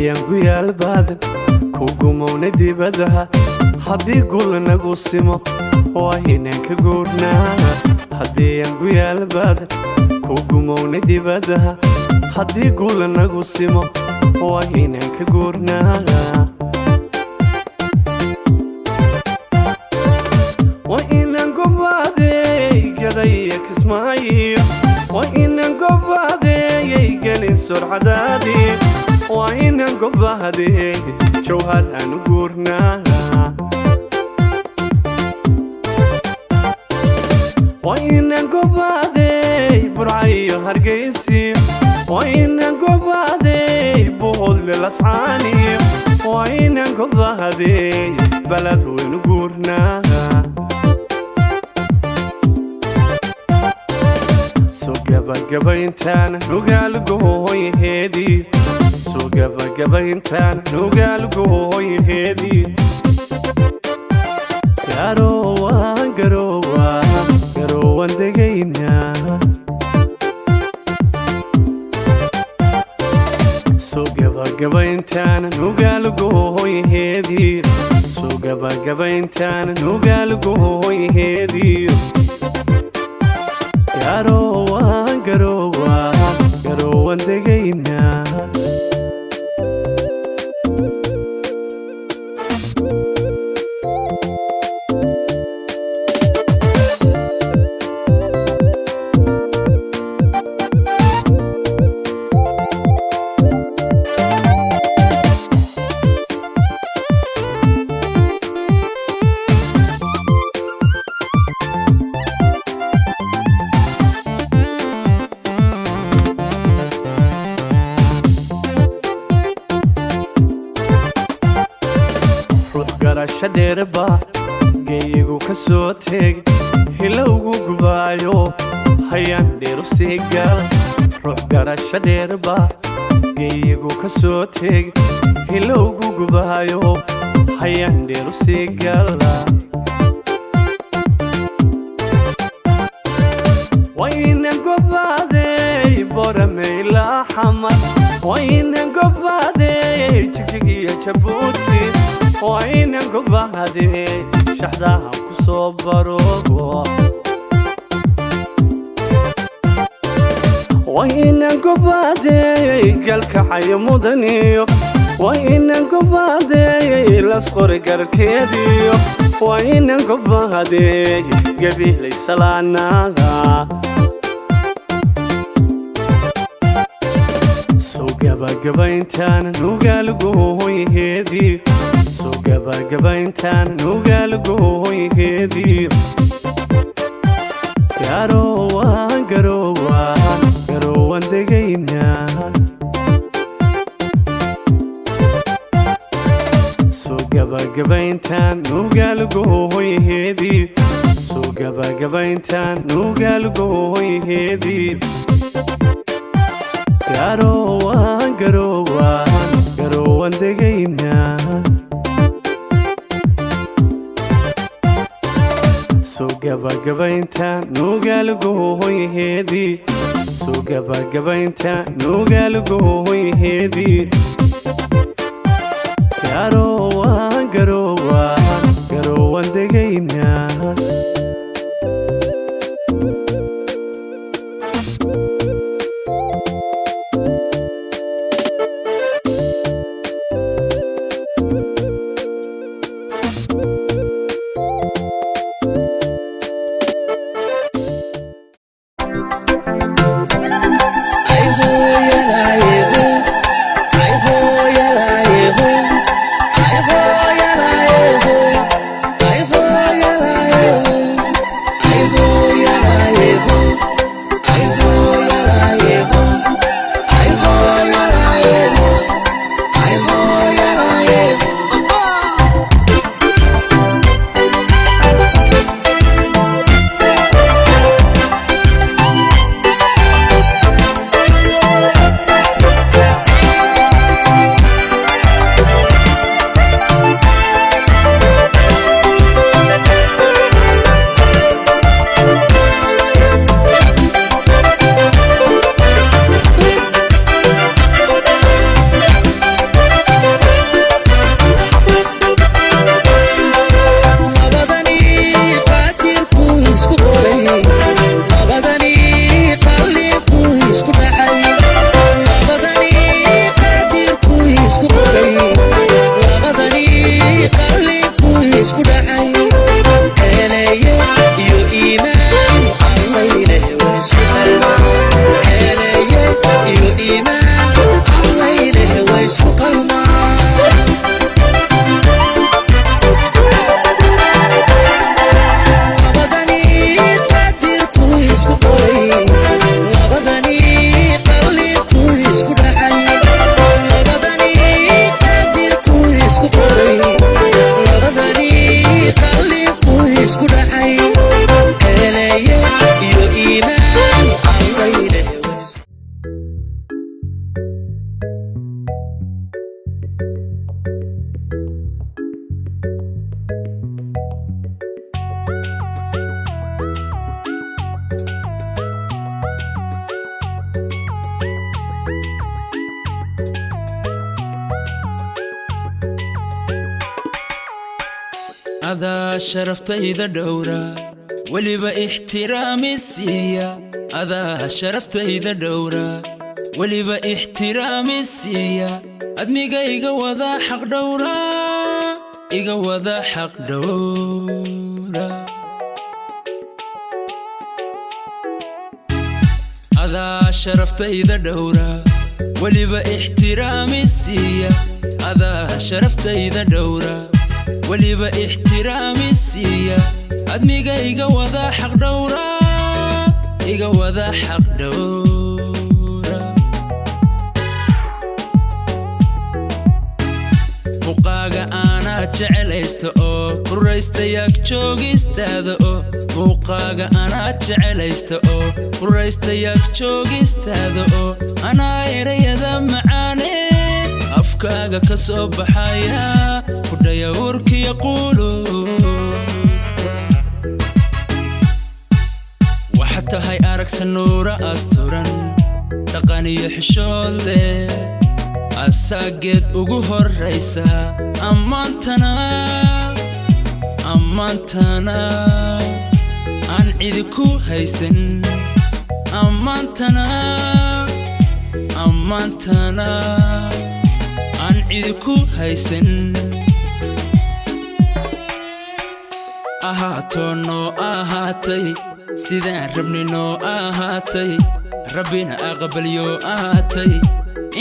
Haddii aan guyaal baadan ku gumowna dibadaha, haddii gul nagu simo waa inaan ka guurnaa. Haddii aan guyaal baadan ku gumowna dibadaha, haddii gul nagu simo waa inaan ka guurnaa. Waa inaan gobaadeey gadaya Kismaayo, waa inaan gobaadeeyay gelin surcadaadii, waa inaan gobahadeey Jawhar aan u guurnaa. Waa inaan gobaadeey Burcayo Hargeysiyo, waa inaan gobaadeey Buhodle Lascaaniyo, waa inaan gobahadeey balad weynu guurnaa. Soo gabagabayntaan nugaalgooyaheedii, soo gabagabayntaan nugaalgooyaheedii. Garowaan garowaan garowaan degaynaa. Soo gabagabayntaan nugaalgooyaheedii, soo gabagabayntaan nugaalgooyaheedii. Garowaan garowaan garowaan degaynaa. Ruux garasho dheerba geeyigu ka soo teeg, hilowgu gubaayo hayaan dheeru sii gal. Ruux garasho dheerba geeyigu ka soo teeg, hilowgu gubaayo hayaan dheeru sii gala. Waa inaan gobaadeey Borame ilaa Xamar, waa inaan gobaadeey Jigjig iyo Jabuuti, waa inaan gobahadeey shaxdahan ku soo baro. Waa inaan gobaadeey Galkacayo Mudaniyo, waa inaan gobaadeey Lasqori garkeediyo, waa inaan gobahadeey Gabihlay Salaanaada. Soo gabagabayntaan nugaalgooyaheedii, soo gabagabayntaan nugaalgooyaheedii. Garowaan garowaan garowaan degaynaa. Soo gabagabayntaan nugaalgooyaheedii, soo gabagabayntaan nugaalgooyaheedii. Garowaan garowaan garowaan degaynaa. Soo gabagabayntaan nugaalgooyaheedii, soo gabagabayntaan nugaalgooyaheedii. Garowaan garowaan garowaan degaynaa. Ay, hooyalay, ay, hooyalay, ay, hooyalay. Iimaan allayleh waysu qalmaan. Eleeye iyo iimaan allayleh waysu qalmaan. Labadani qadirku isku qoray, labadani qalinku isku dhacay. Labadani qadirku isku qoray, labadani qalinku isku dhacay. Eleeye iyo iimaan allayleh waysu. Adaa sharaftayda dhowra, weliba ixtiraami siiya. Adaa sharaftayda dhowra, weliba ixtiraami siiya. Admiga iga wada xaq dhowra, iga wada xaq dhowra. Adaa sharaftayda dhowra, weliba ixtiraami siiya. Adaa sharaftayda dhowra, weliba ixtiraami siiya. Admiga iga wada xaq dhowra, iga wada xaq dhowra. Muuqaaga aanaa jecelaysta oo kuraysta yaag joogistaada oo. Muuqaaga anaa jecelaysta oo kuraysta yaag joogistaada oo. Anaa erayada macaane afkaaga ka soo baxaya kudhaya urkiya quuluubta. Waxaad tahay aragsa nuura asturan, dhaqan iyo xishood leh, asaageed ugu horraysa. Ammaantana, ammaantana aan cidi ku haysan. Ammaantana, ammaantana aan cidi ku haysan. Ahaatoo noo ahaatay sidaan rabni noo ahaatay, Rabbina aqbalyo ahaatay.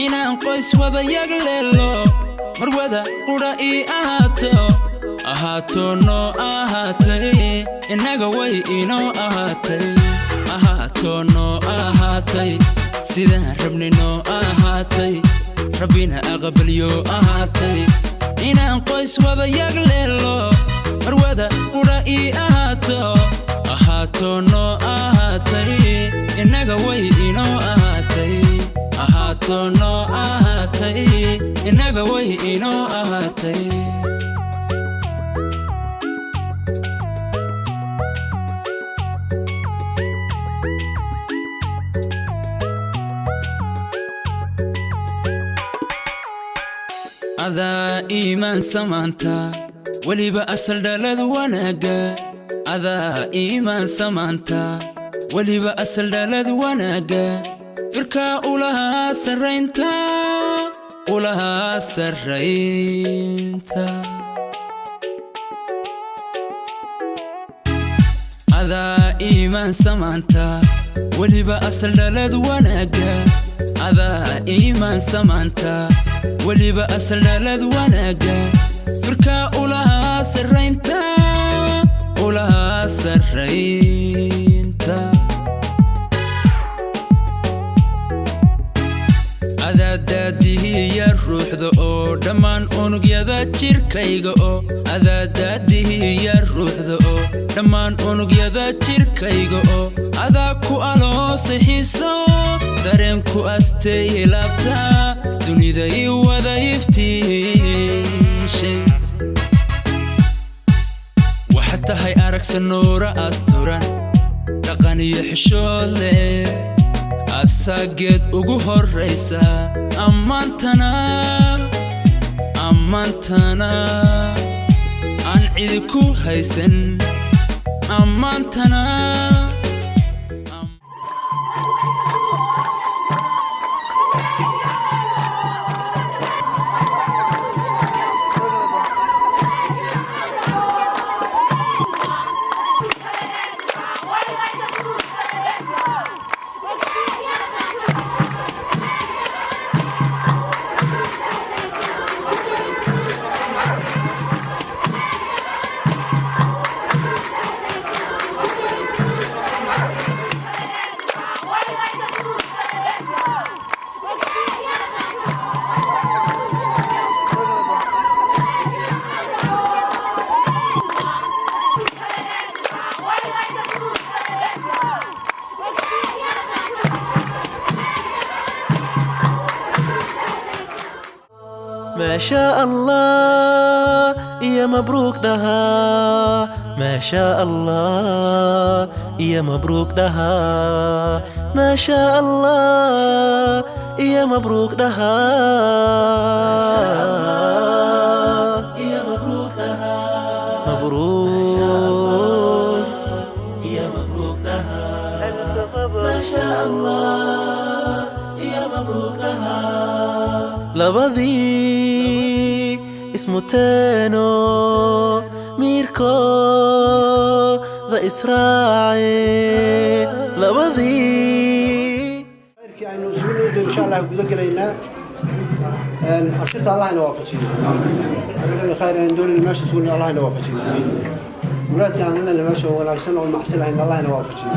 Inaan qoys wada yagleelo, marwada qudha ii ahaato. Ahaatoo noo ahaatay, innaga way inoo ahaatay. Ahaatoo noo ahaatay sidaan rabni noo ahaatay, Rabbina aqbalyo ahaatay. Inaan qoys wada yagleelo, marwada qudha ii ahaato. Ahaatoo noo ahaatay, innaga way inoo ahaatay. Ahaatoo noo ahaatay, innaga way inoo ahaatay. Adaa iimaan samaanta, weliba asal dhalad wanaagga. Adaa iimaan samaanta, weliba asal dhalad wanaagga. Firkaa ulahaa sarraynta, ulahaa sarraynta. Adaa iimaan samaanta, weliba asal dhalad wanaagga. Adaa iimaan samaanta, weliba asal dhalad wanaagga. Firkaa ulahaa sarraynta, ulahaa sarraynta. Adaadaadihiya ruuxda oo dhammaan unugyada jirkayga oo. Adaadaadihiya ruuxda oo dhammaan unugyada jirkayga oo. Adaa ku aloosay xiiso, dareenku astay ilaabta, dunida ii wada iftiishay. Waxaad tahay aragsa nuura asturan, dhaqan iyo xishood leh, asaageed ugu horraysa. Ammaantana, ammaantana aan cidi ku haysan. Ammaantana. ما شاء الله يا مبروك لها، ما شاء الله يا مبروك لها، ما شاء الله يا مبروك لها، يا مبروك لها، مبروك يا مبروك لها، ما شاء الله يا مبروك لها. Labadii ismuteeno miirkooda israace labadii Khayrkii aynu isugu nimid insha Allah guda gelaynaa. Abshirta Allah ina waafajiyo. Wixii khayr aan doonayna meesha isugu nimid Allah ina waafajiyo. Muraadkii aan leenahay meesha oo wanaagsan oo macsi lahayn Allah ina waafajiyo.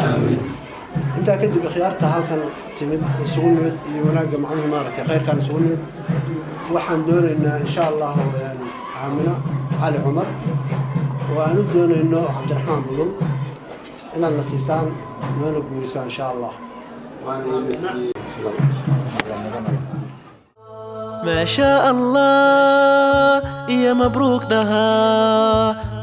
Intaa kadib, khiyaarta halkan timid isugu nimid iyo wanaagga macnuhu maaragtay khayrkaan isugu nimid, waxaan doonaynaa insha Allah Aamina Cali Cumar oo aan u doonayno Cabdiraxmaan Budul inaad na siisaan noona guurisaan insha Allah. ما شاء الله يا مبروك لها،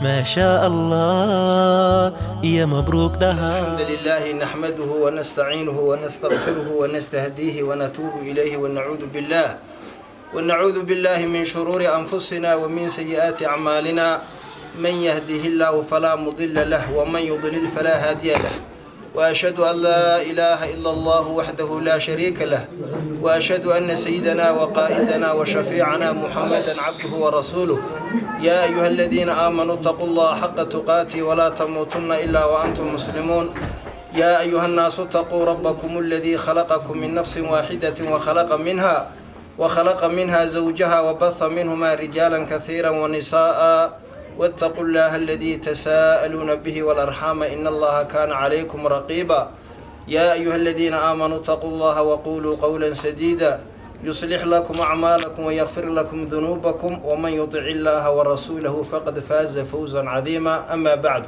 ما شاء الله يا مبروك لها. الحمد لله نحمده ونستعينه ونستغفره ونستهديه ونتوب إليه ونعوذ بالله من شرور أنفسنا ومن سيئات أعمالنا. من يهده الله فلا مضل له ومن يضلل فلا هادي له، وأشهد أن لا إله إلا الله وحده لا شريك له، وأشهد أن سيدنا وقائدنا وشفيعنا محمدا عبده ورسوله. يا أيها الذين آمنوا اتقوا الله حق تقاته ولا تموتن إلا وأنتم مسلمون. يا أيها الناس اتقوا ربكم الذي خلقكم من نفس واحدة وخلق منها زوجها وبث منهما رجالا كثيرا ونساء، واتقوا الله الذي تساءلون به والأرحام إن الله كان عليكم رقيبا. يا أيها الذين آمنوا اتقوا الله وقولوا قولا سديدا يصلح لكم أعمالكم ويغفر لكم ذنوبكم، ومن يطع الله ورسوله فقد فاز فوزا عظيما. أما بعد،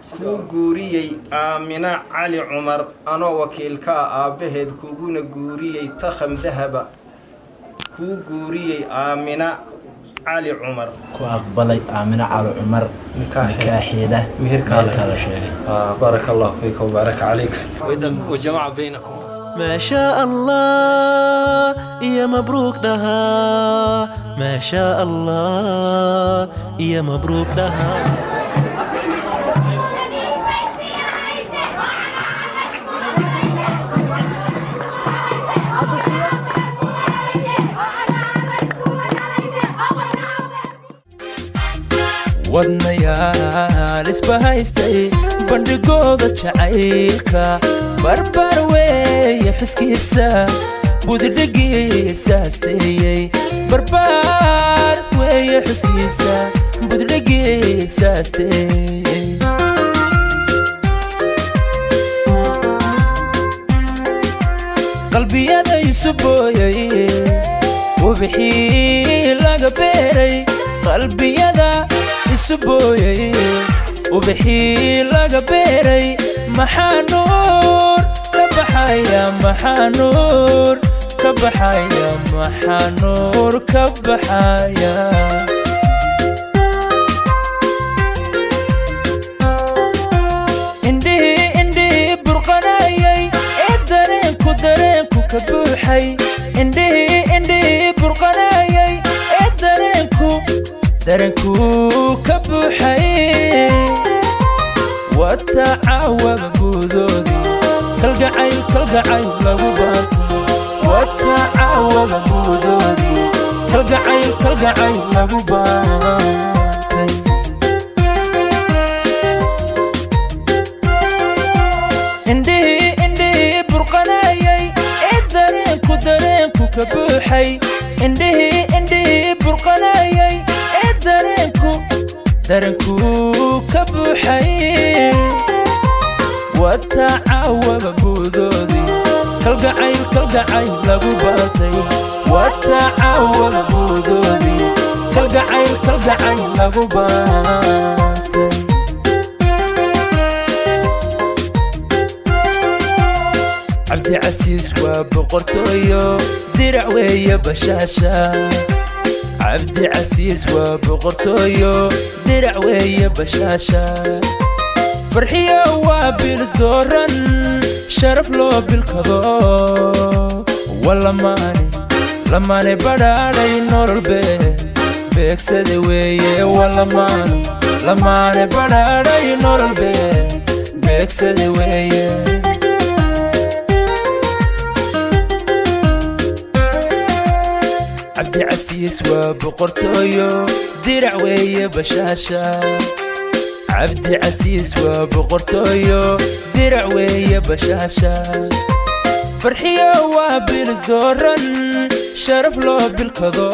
kuu guuriyey Aamina Cali Cumar anoo wakiilka ah aabbaheed, kuguna guuriyey takham dahaba, kuu guuriyey Aamina Cali Cumar. Ku aqbalay Aamino Cali Cumar nikaaxeeda meherkaa la sheegay. بارك الله فيك وبارك عليك وجمع بينكم. ما شاء الله يا مبروك لها، ما شاء الله يا مبروك لها. Wadnayaal isbahaystay bandhigooda jacaylka barbar weeye xuskiisa budhigiisa asteeyey, barbaar weeye xuskiisa budhigiisa asteeyey. Qalbiyada isu booyay ubixii laga beeray, qalbiyada isu booyay ubixii laga beeray, maxaa nuur ka baxaya, maxaa nuur ka baxaya, maxaa nuur ka baxaya? Indhihii indhihii burqanayay ee dareenku dareenku ka buuxay, indhihii indhihii burqanayay ee dareenku dareenku ka buuxay, watacaawaba guudoodii kalgacayl kalgacayl lagu baantay, watacaawaba guudoodii kalgacayl kalgacayl lagu baantay. Indhihii indhihii burqanayay ee dareenku dareenku ka buuxay, indhihii indhihii burqanayay ee dareenku dareenku ka buuxay, watacaawaba buudoodii kalgacayl kalgacayl lagu baantay, watacaawaba buudoodii kalgacayl kalgacayl lagu baantay. Cabdicasiis waa boqortooyo, dirac weeye bashaasha. Cabdicasiis waa boqortooyo, dirac weeye bashaasha. Farxiyo waa bilis dooran, sharaf loo bilkado. Walamaane lamaane badhaadhay, nololbe beegsada weeye. Walamaano lamaane badhaadhay, nololbe beegsada weeye. Cabdicasiis waa boqortooyo, dirac weeye bashaasha. Cabdicasiis waa boqortooyo, dirac weeye bashaasha. Farxiyo waa bilis dooran, sharaf loo bilkado.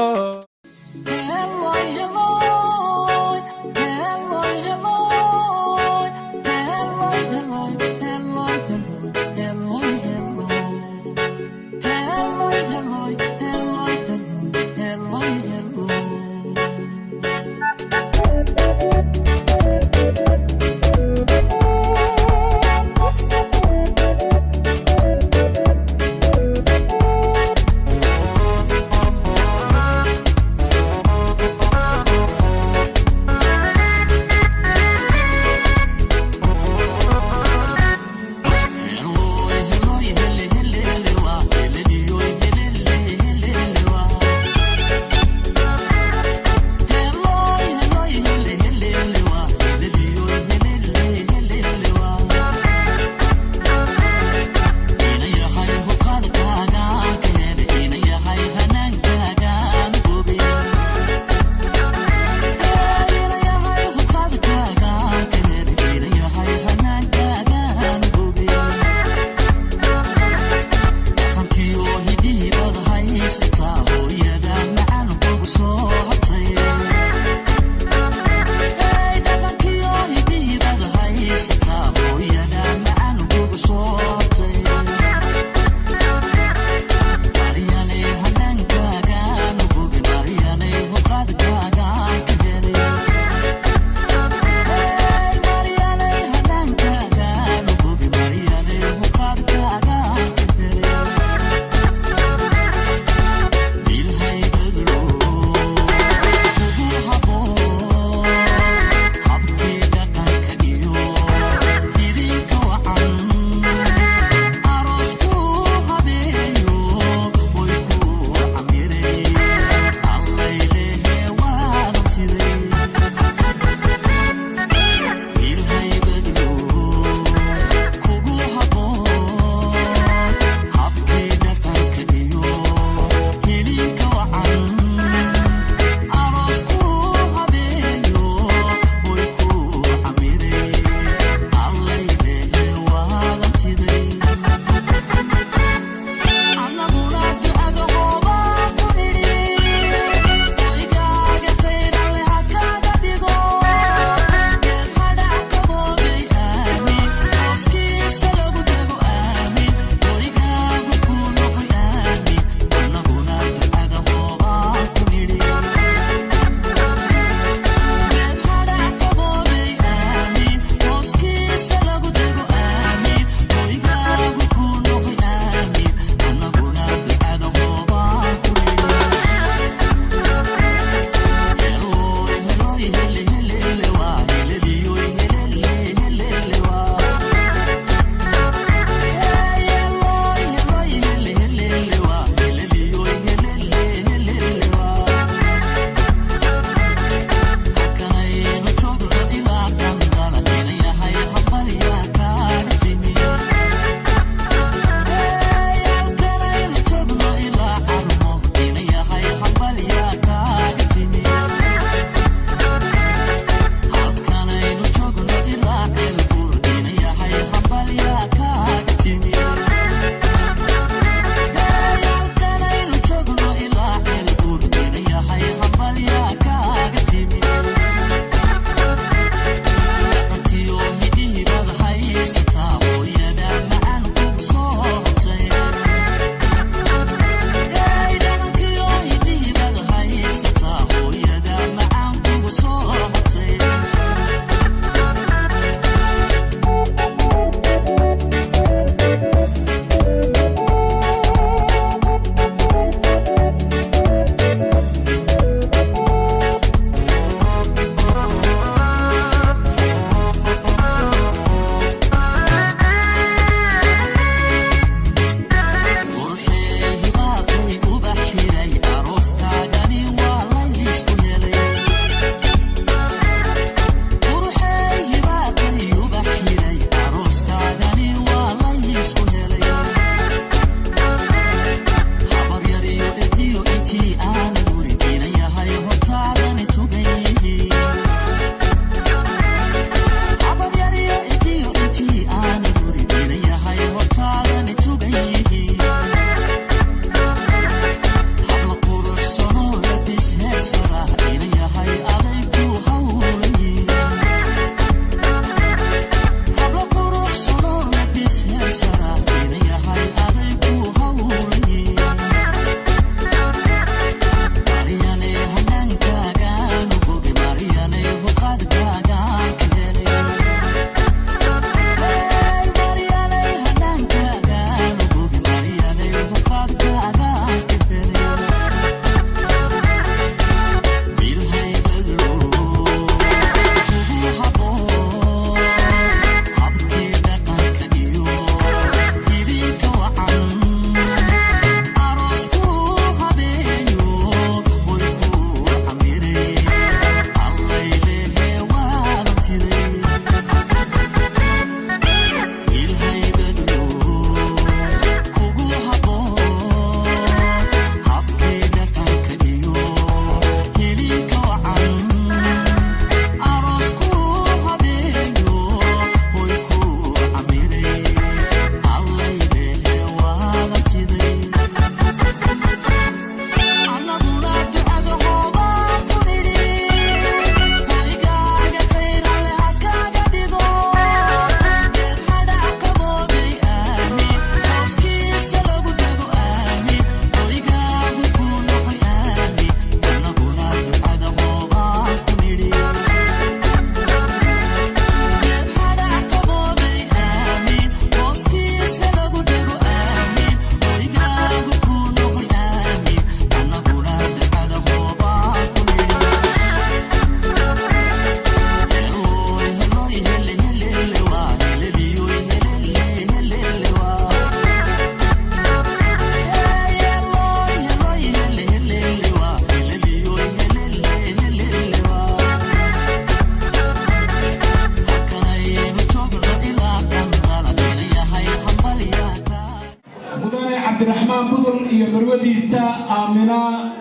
Cabdiraxmaan Budul iyo marwadiisa Aamina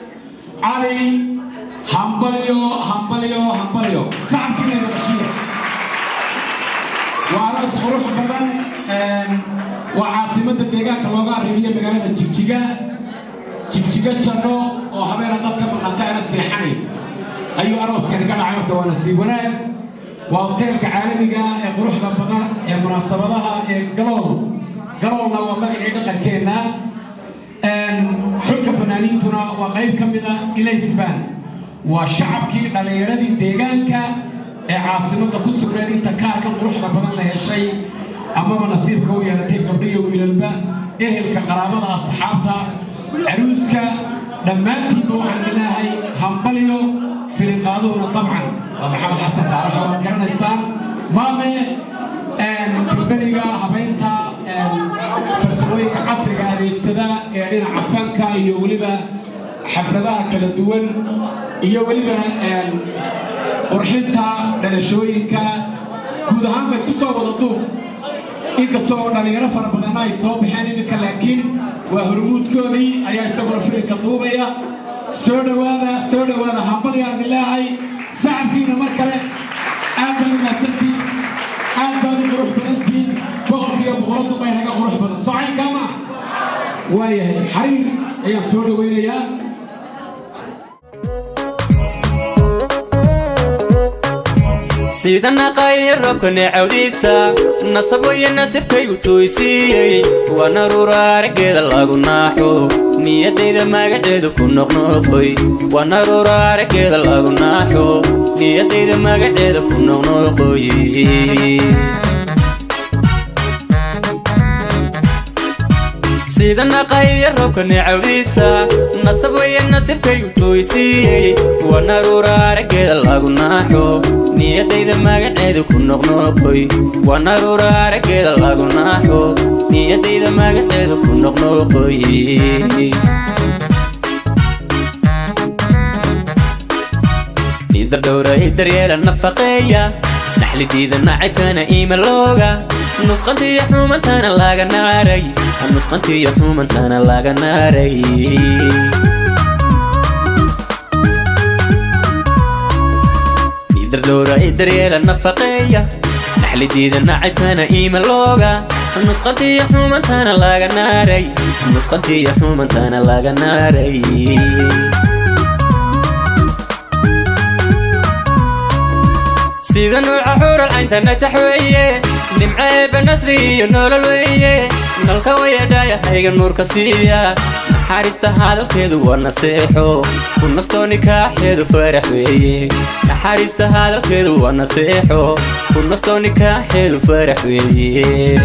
Cali. Hambalyo, hambalyo, hambalyo! Sacabkiina maqashiya. Waa aroos qurux badan. Waa caasimadda deegaanka looga arrimiyo, magaalada Jigjiga, Jigjiga Janno oo habeena dad ka maqnata aanad seexanayn ayuu arooskani ka dhacay. Horta waa nasiib wanaag. Waa hoteelka caalamiga ee quruxda badan ee munaasabadaha ee Galool. Galoolna waa magacii dhaqankeenna. Xulka fanaaniintuna waa qayb ka mida Ilaysbaan, waa shacabkii dhallinyaradii deegaanka ee caasimadda ku sugnayd. Inta kaarka quruxda badan la heshay amaba nasiibka u yeelatay, gabdho iyo wiilalba, ehelka, qaraabada, asxaabta caruuska, dhammaantiinba waxaan idin leeyahay hambalyo. Filinqaaduhuna dabcan waa Maxamed Xasan Faarax oo aad garanaysaan, maame kambaniga habeynta farsamooyinka casriga adeegsada ee dhinaca fanka iyo weliba xafladaha kala duwan iyo weliba qurxinta dhalashooyinka guud ahaan ba isku soo wada duub. Inkastoo dhallinyaro fara badanna ay soo baxeen iminka, laakiin waa hormuudkoodii ayaa isaguna filinka duubaya. Soo dhowaada, soo dhowaada, hambalyaan idin leeyahay. Sacabkiina mar kale. Aad baad u mahadsantihiin, aad baad u qurux badantihiin. Boqorkiiyo boqoradu bay naga qurux badan socaynkaama. Waayahay, Xariir ayaan soo dhowaynayaa. Sida naqaya roobka neecawdiisa, nasab waya nasiibkaygu tooysiiyey. Waa naruura araggeeda lagu naaxo, niyadayda magaceedu ku noqnoqoy. Waa naruura araggeeda lagu naaxo, niyadayda magaceeda ku noqnoqoy. Sida naqaya roobka neecawdiisa, nasab waya nasiibkaygu tooysiiyey. Waa naruura araggeeda lagu naaxo, niyadayda magaceedu ku noqnoqoy. Waa naruura araggeeda lagu naaxo, niyadayda magaceedu ku noqnoqoy. Idar dhowra, daryeela, nafaqeeya, naxlidiida nacabkana iimalooga, nusqantiyo xumantana laga naaray, nusqantiyo xumantana laga naaray. Idar dhowra, daryeela, nafaqeeya, naxlidiida nacabkana iimalooga, nusqantiyo xumantana laga naaray, nusqantiyo xumantana laga naaray. Sida nuuca xuural caynta najax weeye, nimco eebba, nasri iyo nolol weeye. Nalka wayadhaayahayga nuurka siiya, naxariista hadalkeedu waa nasteexo, ku nastoo nikaaxeedu farax weeye. Naxariista hadalkeedu waa nasteexo, ku nastoo nikaaxeedu farax weeye.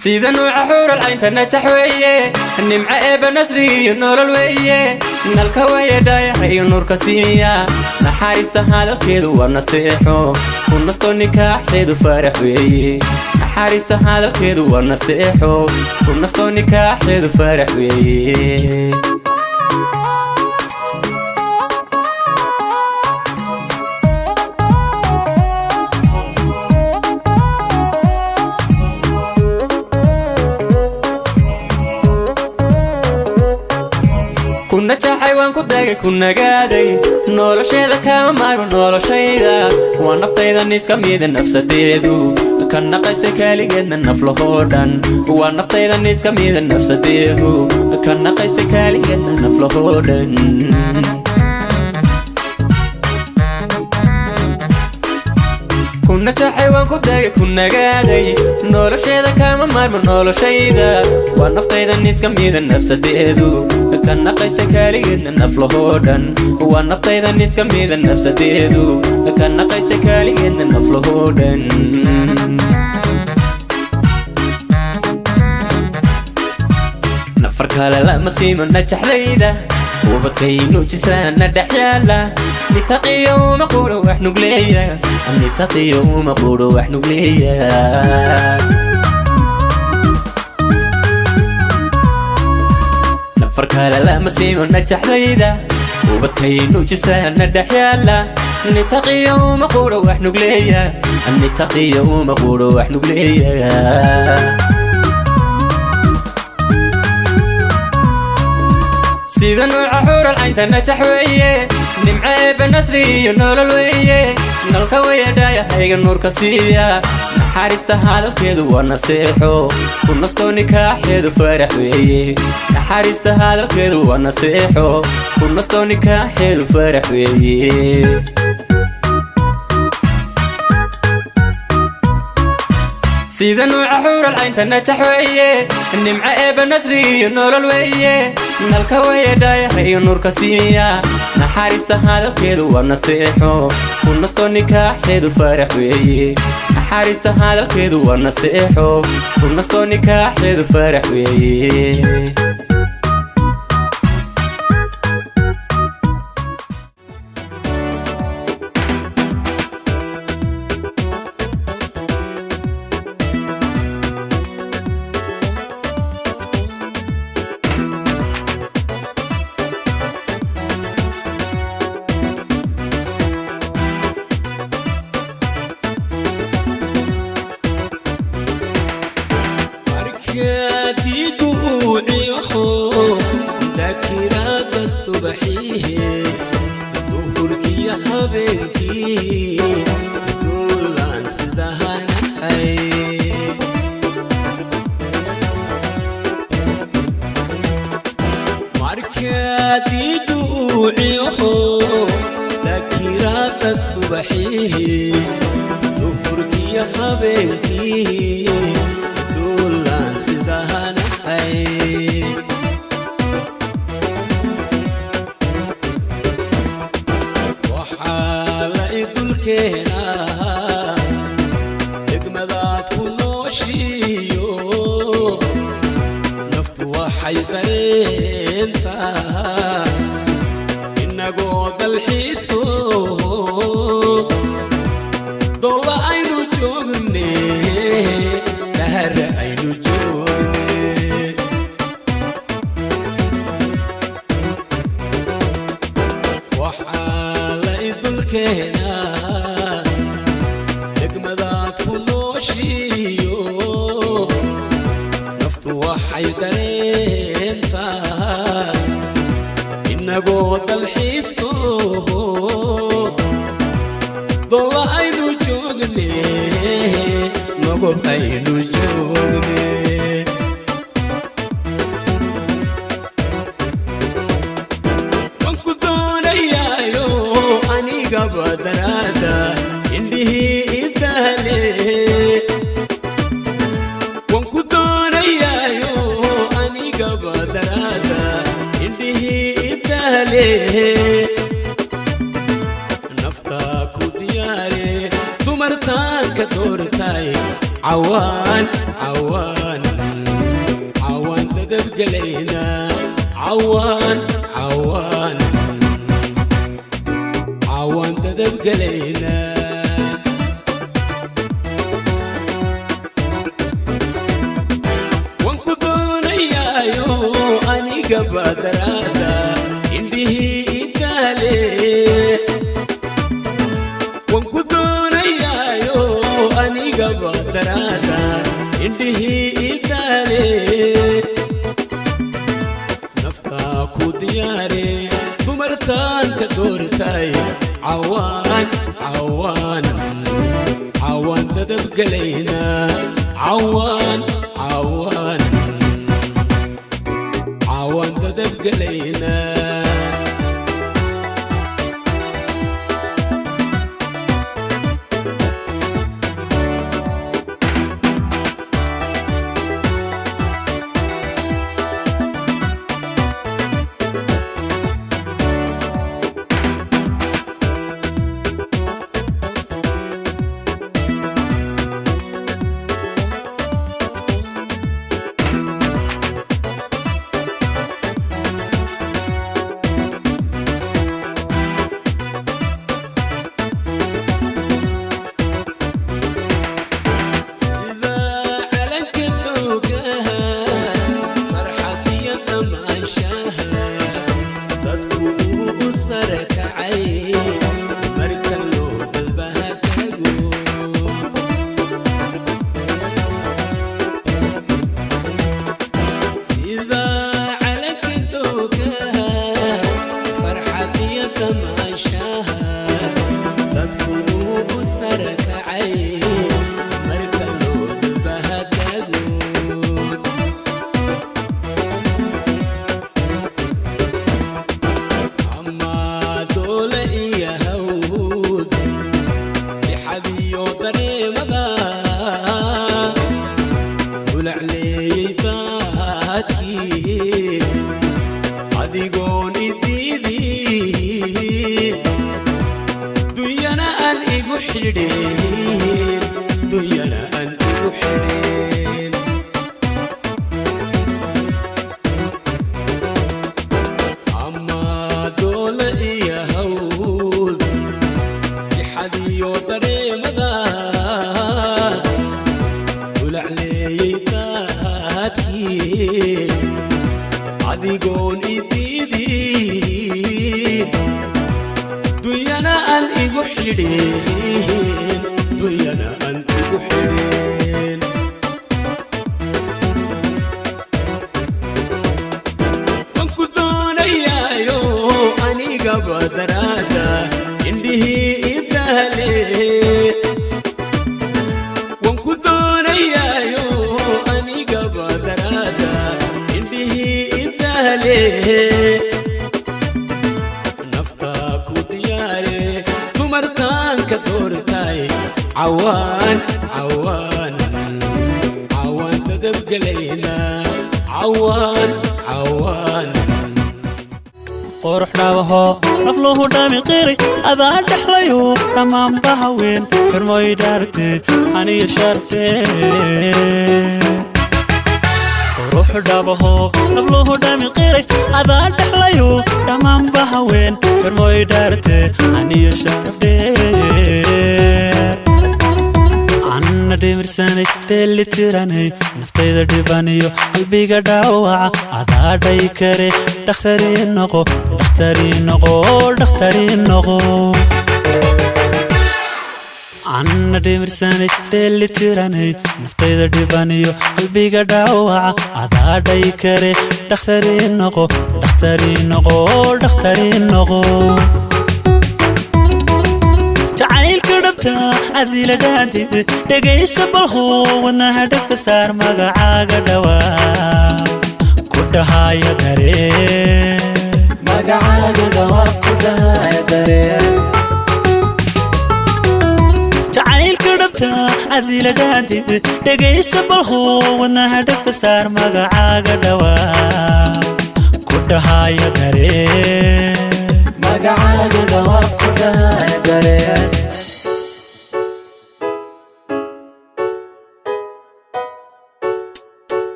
Sida nuuca xuural caynta najax weeye, nimco eebba, nasri iyo nolol weeye. Nalka wayadhaayahayga nuurka siiya, naxariista hadalkeedu waa nasteexo, ku nastoo nikaaxeedu farax weeye. Naxariista hadalkeedu waa nasteexo, ku nastoo nikaaxeedu farax weeye. Ku najaxay, waan ku dagay, ku nagaaday, nolosheeda kama maarmo noloshayda. Waa naftaydan iska mida nafsadeedu, ka naqaystay kaaligeedna naflahoo dhan. Waa naftaydan iska mida nafsadeedu, ka naqaystay kaaligeedna naflahoo dhan. Ku najaxay, waan ku dagay, ku nagaaday, nolosheeda kama maarmo noloshayda. Waa naftaydan iska mida nafsadeedu, ka naqaysta kaaligeedna naflahoo dhan. Waa naftaydan iska mida nafsadeedu, ka naqaysta kaaligeedna naflahoo dhan. Nafar kale lama siimo najaxdayda, ubadkaynu jisaana dhex yaala. Nitaqiyo uma quro wax nugleeya, nitaqiyo uma quro wax nugleeya. Nafar kale lama siimo najaxdayda, ubadkaynu jisaana dhex yaala. Nitaqiya uma quuro wax nugleeya, nitaqiya uma quuro wax nugleeya. Sida nuuca xuural caynta najax weeye, nimco eebba nasri iyo nolol weeye, nalka weeyadhaayahayga nuurka siiya. Naxariista hadalkeedu waa nasteexo, ku nastoo nikaaxeedu farax weeye. Naxariista hadalkeedu waa nasteexo, ku nastoo nikaaxeedu farax weeye. Sida nuuca xuural caynta najax weeye, nimco eebba nasri iyo nolol weeye, nalka weeyadhaayaha iyo nuurka siiya. Naxariista hadalkeedu waa nasteexo, ku nastoo nikaaxeedu farax weeye. Naxariista hadalkeedu waa nasteexo, ku nastoo nikaaxeedu farax weeye. Dakiraada subaxiihe, duhurkiyo habeenkii, duulaan sidahanahay. Markaadiduuciyoho dakiraada subaxiihe, duhurkiyo habeenkii, duulaan sidahanahay. Waxaa la idulkeenaa degmadaad ku nooshiiyo, naftu waxay dareentaa inagoo dalxiiso, dolla aynu joogne, dahara aynu joogne. Waxaa la idulkeenaa degmadaad ku nooshiiyo, naftu waxay dareentaa inagoo dalxiiso, dolla aynu joogne, nogob aynu joogne. Waan ku doonayaayo anigaba daraada, indhihii idaale. Waan ku doonayaayo anigaba daraada, indhihii idaale. Naftaa ku diyaare, dumartaan ka doortay, cawaan cawaan cawaan dadabgelayna, cawaan cawaan cawaan dadabgelayna. Waan ku doonayaayo anigaba daraada, indhihii idaale. Waan ku doonayaayo anigaba daraada, indhihii idaale. Naftaa ku diyaare, dumartaan ka doortay, cawaan cawaan cawaan dadabgelayna, cawaan cawaan cawaan dadabgelayna. Dixadiyo dareemada ulacleeyey daadkii adigoon idiidin, dunyana aan igu xidhin, dunyana aan igu xidhin. Ama doole iyo hawd, dixadiyo dareemada ulacleeyey daadkii adigoon idiidin, dunyana aan igu xidhin, dunyana aan igu xidhin. Waan ku doonayaayo anigaba daraada indhihii idaale. Waan ku doonayaayo anigaba daraada indhihii idaale. Naftaa ku diyaare, dumartaan ka doortay, cawaan cawaan cawaan dadabgelayna, cawaan cawaan. Qurux dhabaho nafluhu dhami qiray adaa dhexlayo dhammaanba haween, xurmoy dhaarte aniyo sharte. Qurux dhabaho nafluhu dhami qiray adaa dhexlayo dhammaanba haween, xurmoy dhaarte aniyo sharafdheer. Anna dhimirsanay dheelitiranay naftayda dhibaniyo qalbiga dhaawaca adaadhay kare, dhakhtarii noqo, dhakhtarii noqo, dhakhtarii noqo. Anna dhimirsanay dheelitiranay naftayda dhibaniyo qalbiga dhaawaca adaadhay kare, dhakhtarii noqo, dhakhtarii noqo, dhakhtarii noqo. Jacaylka dhabta adila dhaantid, dhegaysa balho wadnaha dhegta saar, magacaaga dhawaa ku dhahaya dareen, magacaaga dhawaaq ku dhahaya dareen. Jacaylka dhabta adila dhaantid, dhegaysa balho wadnaha dhegta saar, magacaaga dhawaa ku dhahaya dareen, magacaaga dhawaaq ku dhahaya dareen.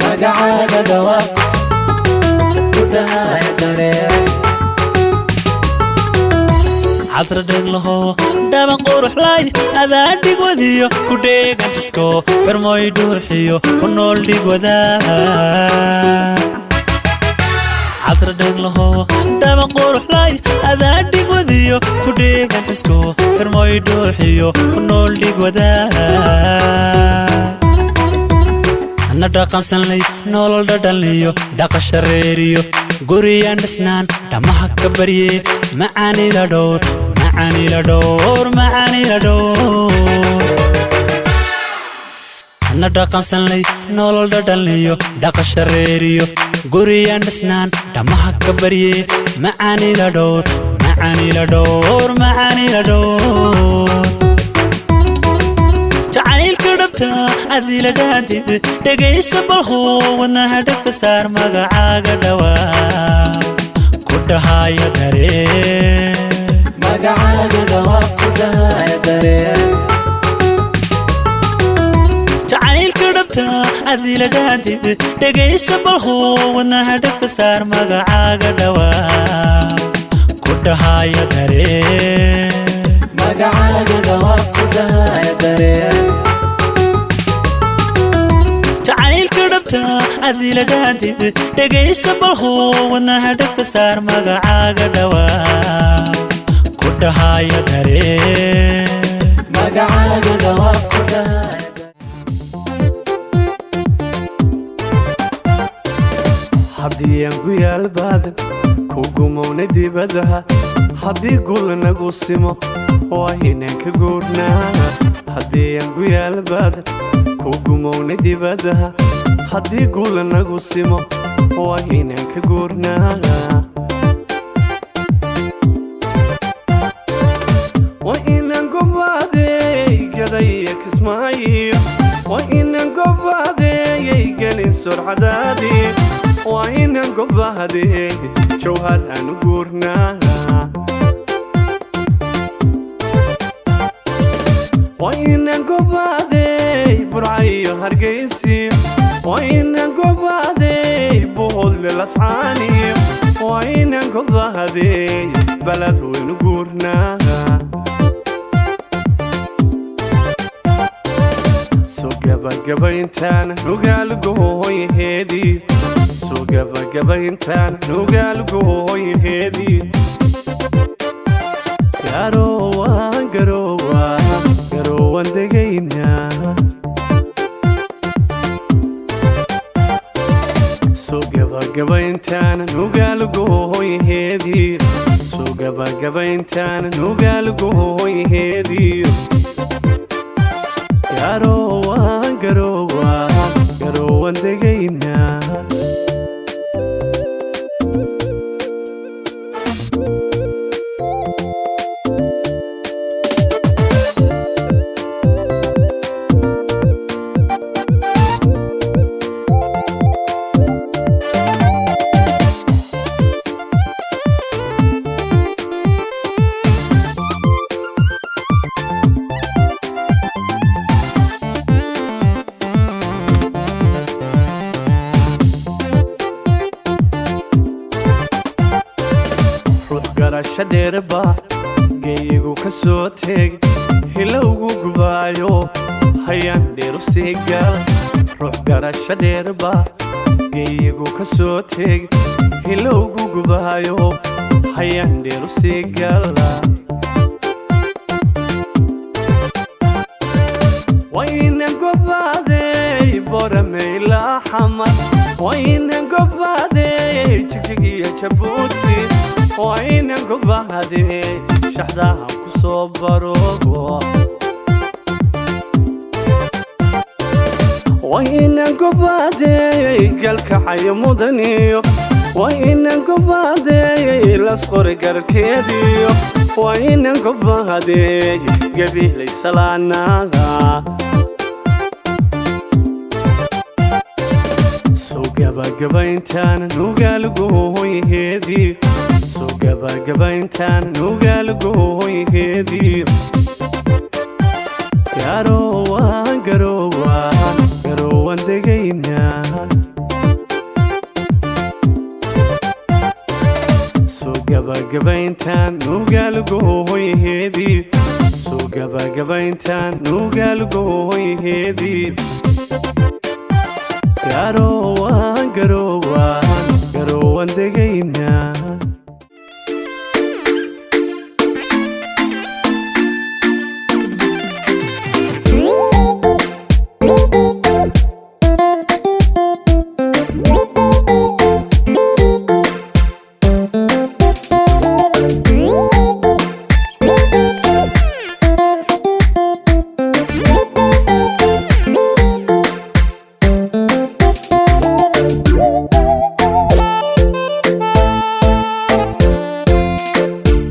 Magacaaga dhawaaq ku dhahaya dareen. Cadra dheglaho dhaban quruxlay adaa dhigwadiyo ku dheegan xisko, xurmoy dhuuxiyo ku nool dhigwadaa. Cadra dheglaho dhaban quruxlay adaa dhigwadiyo ku dheegan xisko, xurmoy dhuuxiyo ku nool dhigwadaa. Na dhaqansanlay nolol dhadhanliyo dhaqasha reeriyo guriyaan dhisnaan dhammaha ka barye, macaanila dhowr, macaanila dhowr, macaanila dhowr. Na dhaqansanlay nolol dhadhanliyo dhaqasha reeriyo guriyaan dhisnaan dhammaha ka barye, macaanila dhowr, macaanila dhowr, macaanila dhowr. Jacaylka dhabta adila dhaantid, dhegaysa balho wadnaha dhegta saar, magacaaga dhawaa ku dhahaya dareen, magacaaga dhawaaq ku dhahaya dareen. Jacaylka dhabta adila dhaantid, dhegaysa balho wadnaha dhegta saar, magacaaga dhawaa ku dhahaya dareen, magacaaga dhawaaq ku dhahaya dareen. Jacaylka dhabta adila dhaantid, dhegaysa balho wadnaha dhegta saar, magacaaga dhawaa ku dhahaya dareen, magacaaga dhawaaq ku dhahaya. Haddii aan ku yaal baadan ku gumowna dibadaha, haddii gul nagu simo waa inaan ka guurnaa. Haddii aan ku yaal baadan ku gumowna dibadaha, haddii gul nagu simo Waa inaan ka guurnaa. Waa inaan gobaadeey gadaya Kismaayo. Waa inaan gobaadeeyay gelin surcadaadii. Waa inaan gobaadeey Jawhar aan u guurnaa. Waa inaan gobaadeey Burcayo Hargeysiyo. Waa inaan gobaadeey Buhodle Lascaaniyo. Waa inaan gobaadeey balad weynu guurnaa. Soo gabagabayntaan nugaalgooyaheedii. Soo gabagabayntaan nugaalgooyaheedii. Garoowa, garoowa, garoowan degaynaa. Soo gabagabayntaan nugaalgooyaheedii. Soo gabagabayntaan nugaalgooyaheedii. Garoowa, garoowa, garoowan degaynaa. Ruux garasho dheerba geeyigu ka soo teeg hilowgu gubaayo hayaan dheeru sii gal. Ruux garasho dheerba geeyigu ka soo teeg hilowgu gubaayo hayaan dheeru sii gala. Waa inaan gobaadeey Borameylaa Xamar. Waa inaan gobaadeey Jigjig iyo Jabuuti. Waa inaan gobaadeey shaxdaha ku soo baro. Waa inaan gobaadeey Galkacayo mudaniyo. Waa inaan gobaadeey Lasqori garkeediyo. Waa inaan gobaadeey Gabihlay salaanaada. Soo gabagabayntaan nugaalgooyaheedii. Soo gabagabayntaan nugaalgooyaheedii. Garoowa, garoowa, garoowan degaynaa. Soo gabagabayntaan nugaalgooyaheedii. Soo gabagabayntaan nugaalgooyaheedii. Garoowa, garoowa, garoowan degaynaa.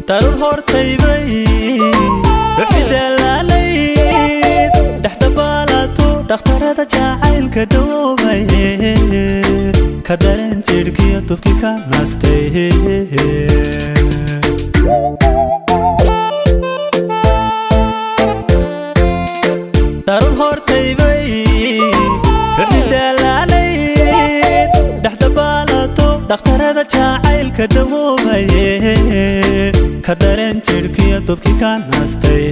Darur hortaybay ruxidalaalay dhexdabaalato dhakhtarada jacaylka dhoobay ka dareen jidhkiyo tubki ka nastay. Darur hortaybay ruxidalaalay dhexdabaalato dhakhtarada jacaylka dawoobay ka dareen jidhkiyo tubki ka nastay.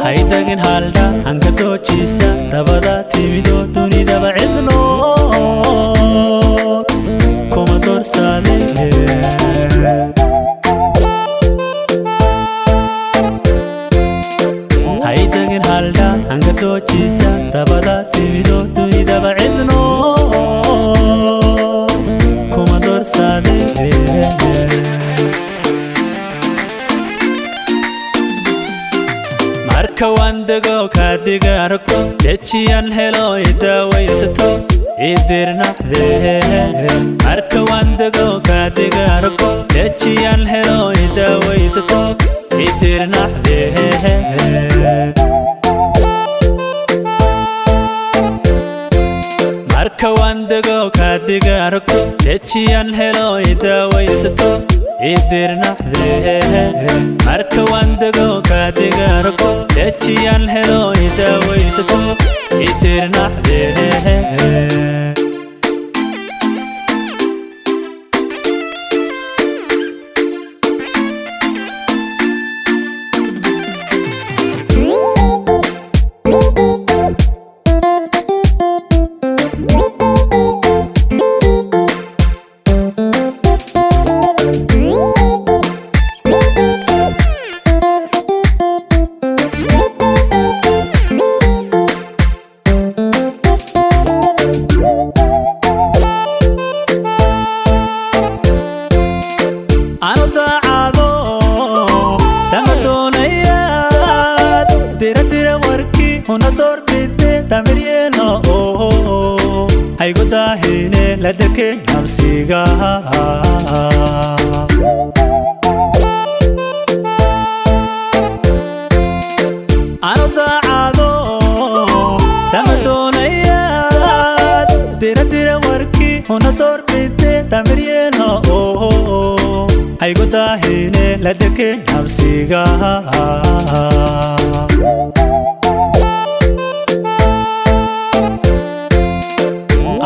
Haydagin haldha hanka doojisa dabada timido dunidaba cidno kuma dorsade. Haydagin haldha hanka doojisa dabada timido dunidaba cidno kuma dorsade. Marka waan dego Kaadiga aragto dejiyaan helo idawaysato idirnaxdee. Marka waan dego kaadiga aragto dejiyaan helo idawaysato idirnaxdee. Marka waan dego kaadiga aragto dejiyaan helo idawaysato idirnaxdee. Marka waan dego kaadiga aragto dejiyaan helo idawaysato idirnaxdee. Anu daacado sama doonayaad dira dira warkii una doorbide tamir yeelo haygu daahine la deke nabsiga. Anu daacado sama doonayaad dira dira warkii una doorbide tamir yeelo haygu daahine la deke nabsiga.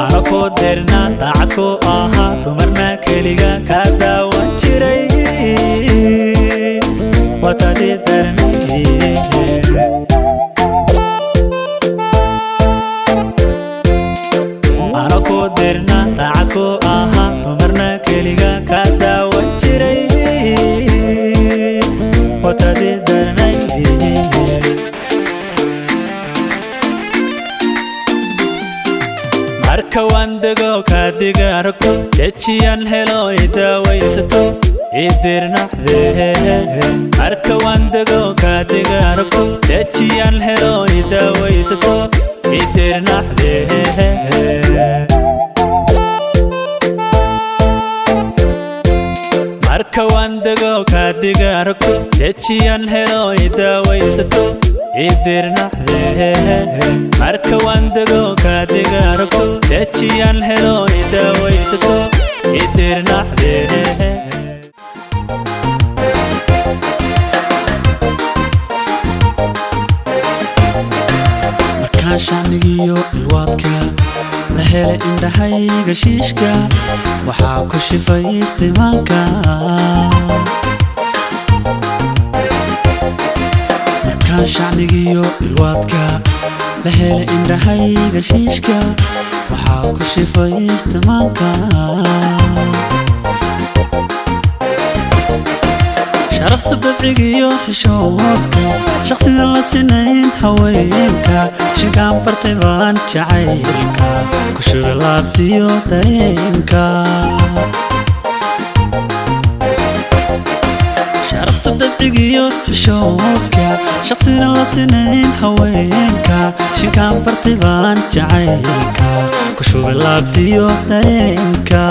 Anakoo derna daacad ku ahaa dumarna keliga ka daawan jiray watadii darnay. Anakoo derna daacad ku ahaa dumarna keliga ka daawan jiray watadii darnay. Marka waan dego kaadiga aragto dejiyaan helo idawaysato idirnaxdee. Marka waan dego kaadiga aragto dejiyaan helo idawaysato idirnaxdee. Marka waan dego kaadiga aragto dejiyaan helo idawaysato idirnaxdee. Marka waan dego kaadiga aragto dejiyaan helo idawaysato idirnaxdee. Markaan shacnigiyo ilwaadka la helay indhahayga shiishka waxaa ku shifay istimaanka. Markaan shacnigiyo ilwaadka la helay indhahayga shiishka waxaa ku shifay istimaanka. Sharafta dabcigiyo xishoodka shaqsida la sinayn haweenka shinkaan bartay baan jacaylka ku shuga laabtiyo dareenka. Sharafta dabcigiyo xishoodka shaqsida la sinayn haweenka shinkaan bartay baan jacaylka ku shuga laabtiyo dareenka.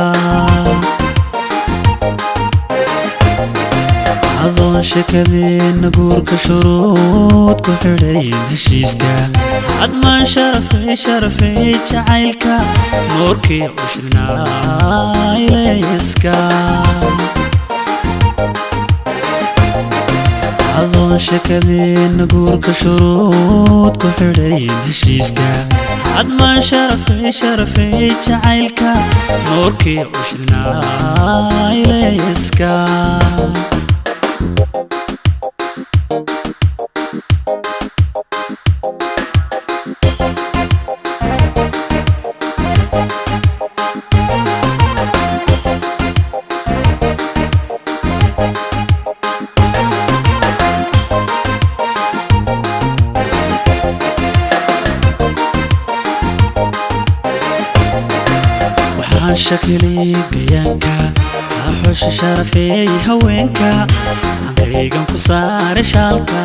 Adoon sheekadeena guurka shuruud ku xidhayn heshiiska hadmaan sharafay sharafay jacaylka nuurkii cushrinaa ilayska. Adoon sheekadeena guurka shuruud ku xidhayn heshiiska hadmaan sharafay sharafay jacaylka nuurkii cushrinaa ilayska. Waxaan shakilay gayaanka xusha sharafeey haweenka hankaygan ku saaray shaalka.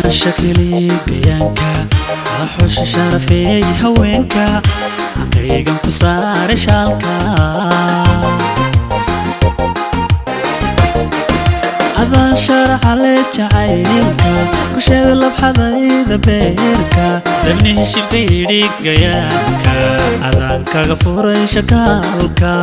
Shakili gayaanka, xusha sharafeey haweenka, hankaygan ku saare shaalka. Adaan sharcale jacaylka, kusheeda labxadayda beerka, dabni heshibka yidhi gayaanka, adaan kaga furay shakaalka.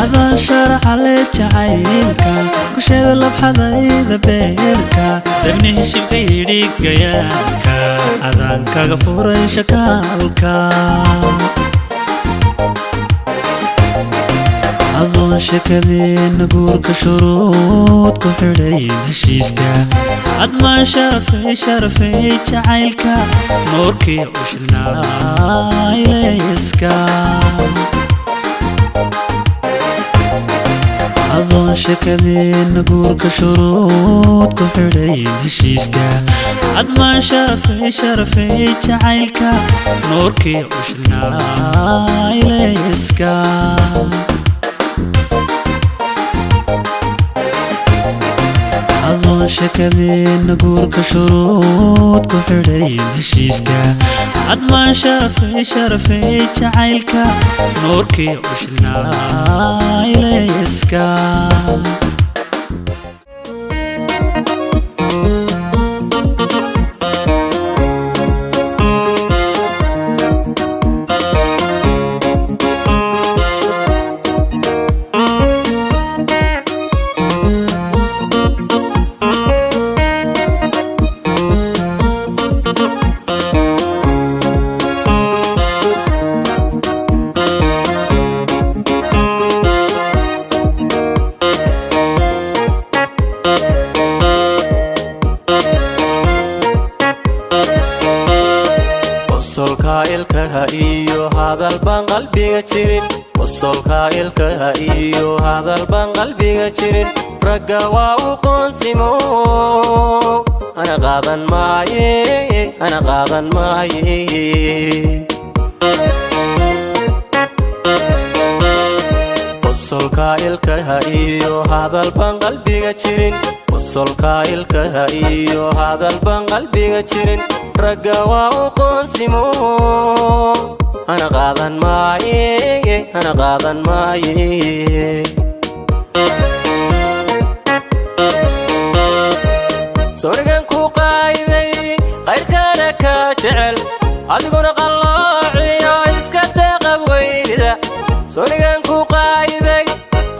Adaan sharcale jacaylka, kusheeda labxadayda beerka, dabni heshibka yidhi gayaanka, adaan kaga furay shakaalka. Adoon shakadeena guurka shuruud ku xidhayn heshiiska, admaan sharafay sharafay jacaylka, nuurkii u shidhnaalayska. Adoon shakadeena guurka shuruud ku xidhayn heshiiska, admaan sharafay sharafay jacaylka, nuurkii u shidhnaalayska. Adoon shakadeena guurka shuruud ku xidhayn heshiiska, admaan sharafay sharafay jacaylka, nuurkii u shidhnaalayska. Qosolka ilkaha iyo hadal baan qalbiga jirin, qosolka ilkaha iyo hadal baan qalbiga jirin, ragga waa u qoonsimo, ana qaadan maaye, ana qaadan maaye. Qosolka ilkaha iyo hadal baan qalbiga jirin, qosolka ilkaha iyo hadal baan qalbiga jirin, ragga waa u qoonsimo, ana qaadan maaye, ana qaadan maaye. Sawirkan ku qaybay qayrkana ka jecel, adiguna qalloociyo iska deeqab weynida. Sawirkan ku qaybay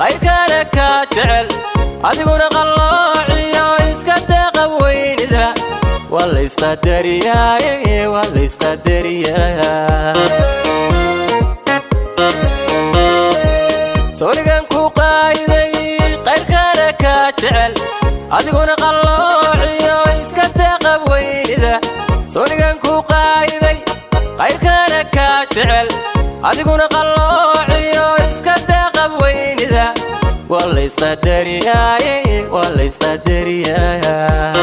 qayrkana ka jecel, adiguna qalloociyo iska deeqab weynida. Waa la isqadariyaaye, waa la isqadariyaa. Sawirkan ku qaybay qayrkana ka jecel, adiguna qalloociyo iska deeqab weynida. Sawirkan ku qaybay qayrkana ka jecel, adiguna qalloociyo iska deeqab weynida. Waa la isqadariyaaye, waa la isqadariyaa.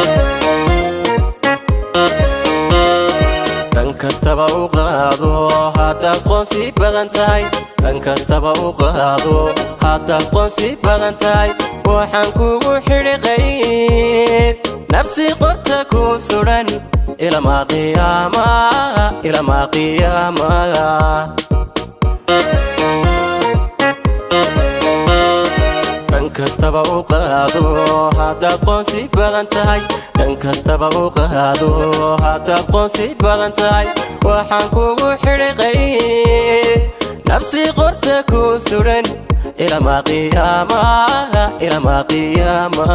Dhan kastaba u qaado haddaad qoonsi badan tahay, dhan kastaba u qaado haddaad qoonsi badan tahay, waxaan kugu xidhi qayd nabsi qorta ku sudhan ilamaa qiyaama, ilamaa qiyaama. Dhan kastaba u qaado haddaad qoonsi badan tahay, dhan kastaba u qaado haddaad qoonsi badan tahay, waxaan kugu xidhi qayd nabsi qorta ku sudhan ilamaa qiyaama, ilamaa qiyaama.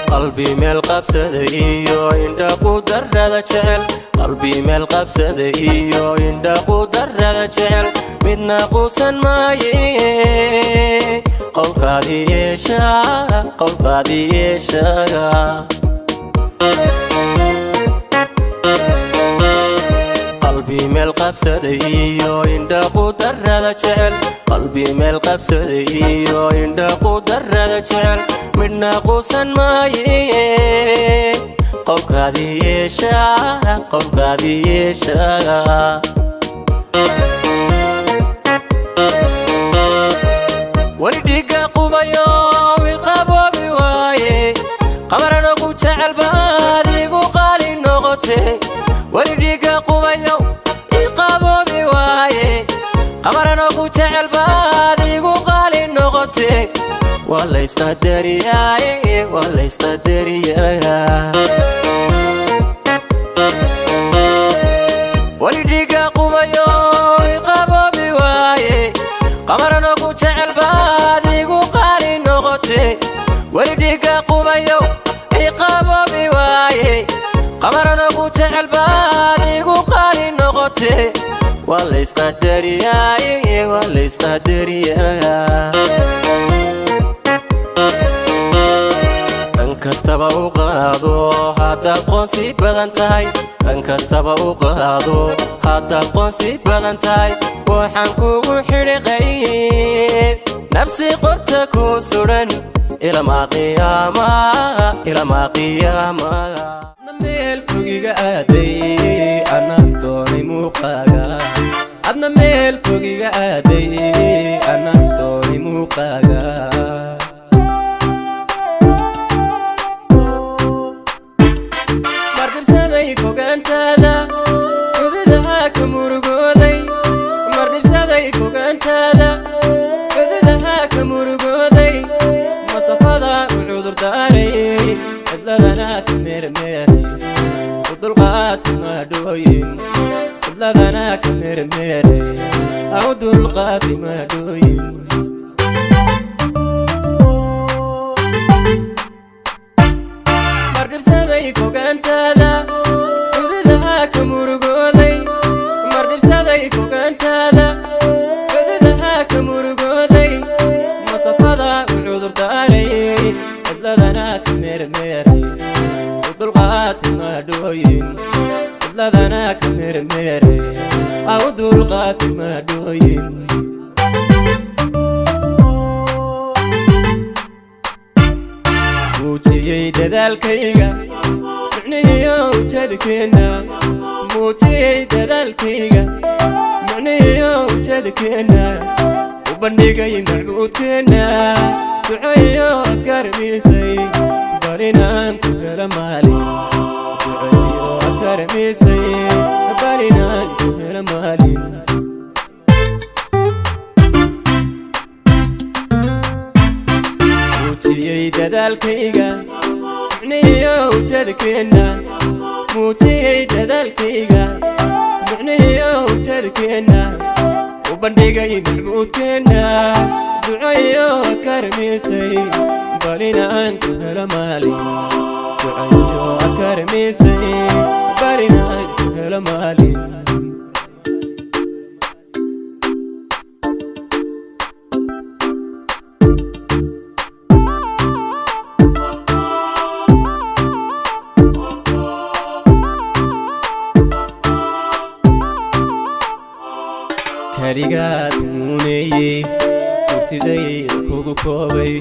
Qalbi meel qabsaday iyo indha Qudarrada jecel, qalbi meel qabsada iyo indha qudarrada jecel, midna quusan maaye. Qowlkaadii yeesha, qowlkaadii yeeshaga. Qalbi meel qabsaday iyo indha qudarrada jecel, qalbi meel qabsaday iyo indha qudarrada jecel, midna quusan maaye. Qowlkaadii yeesha, qowlkaadii yeeshaga. Weli dhiigga qubayo iqaboobi waaye, qamarano ku jecel baad igu qaali noqote. Weli dhiigga qubayo iqaboobi waaye, qamarano ku jecel baad igu qaali noqote. Waa laysqadariyaaye, waa laysqadariyaa. Weli dhiigga qubayo iqaboobi waaye, qamarano ku jecel baad igu qaali noqote. Weli dhiigga qubayo iqaboobi waaye, qamarano ku jecel baad igu qaali noqote. Waa laysqadariyaaye, waa laysqadariyaa. Dhan kastaba u qaado haddaad qoonsi badan tahay, dhan kastaba u qaado haddaad qoonsi badan tahay, waxaan kugu xidhiqay nafsi qorta ku suran ilamaa qiyaama, ilamaa qiyaama. Meel fogiga aaday anaan doonay muuqaaga, adna meel fogiga aaday anaan doonay muuqaaga. Mardhibsaday fogaantaada, cududaha ka murugooday. Mardhibsaday fogaantaada, cududaha ka murugooday. Masafada u cudurdaaray, cidladana ka meermeeray, u dulqaadka maadhooyin. Cidladana ka meermeeray, ha u dulqaadi maadhooyin. Mardhibsaday fogaantaada, cududaha ka murugooday. Mardhibsaday fogaantaada, cududaha ka murugooday. Masafada u cudurdaaray, cidladana ka meermeeray, u dulqaadka maadhooyin. Cidladana ka meermeeray, ha u dulqaadi maadhooyin. Muujiyey dadaalkayga micnihiyo ujeedkeenna, muujiyey dadaalkayga micnihiyo ujeedkeenna, u bandhigay macbuudkeenna duceeyo adkarmisay, bal inaan ku helo maalin. Duceeyo adkarmisay, bal inaan ku helo maalin. Muujiyey dadaalkayga micnihiyo ujeedkeenna, muujiyey dadaalkayga micnihiyo ujeedkeenna, u bandhigay macbuudkeenna duceeyo adkarmisay, bal inaan ku helo maalin. Duceeyo adkarmisay, bal inaan ku helo maalin. Karigaad muuneeyey murtidayda kugu koobay,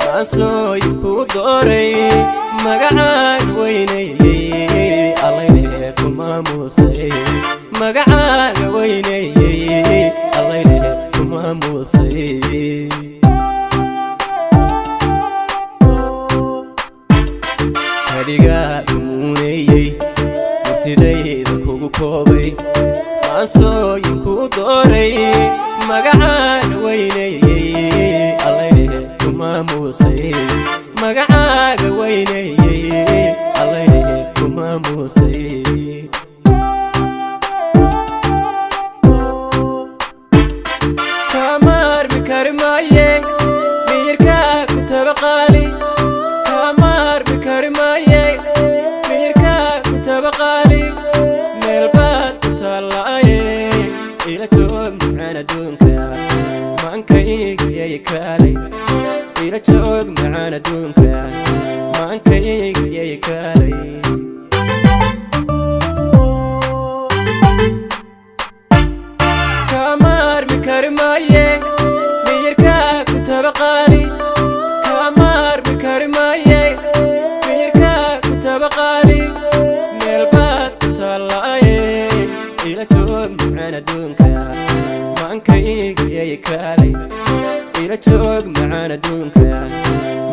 maansooyin kuu dooray, magacaan weyneeyey allaylehe ku maamuusay. Magacaaga weyneeyey allaylehe ku maamuusay. Karigaad muuneeyey murtidayda kugu koobay, maansooyin kuu dooray, magacaaga weyneeyey allaylehe ku maamuusay. Magacaaga weyneeyey allaylehe ku maamuusay. Kamaarmi kari maaye miyirkaa ku tabaqaali, kamaarmi kari maaye miyirkaa ku tabaqaali meel baad ku taallaaye ila joog macaan adduunka maankayga kaalay ila joog macaan adduunka maankayga kaalay kamaarmi kari maaye miyirkaa ku tabaqaali kamaarmi kari maaye miyirkaa ku tabaqaali meel baad ku taallaaye ila joog macaan adduunka maankayga kaalay ila joog macaan adduunka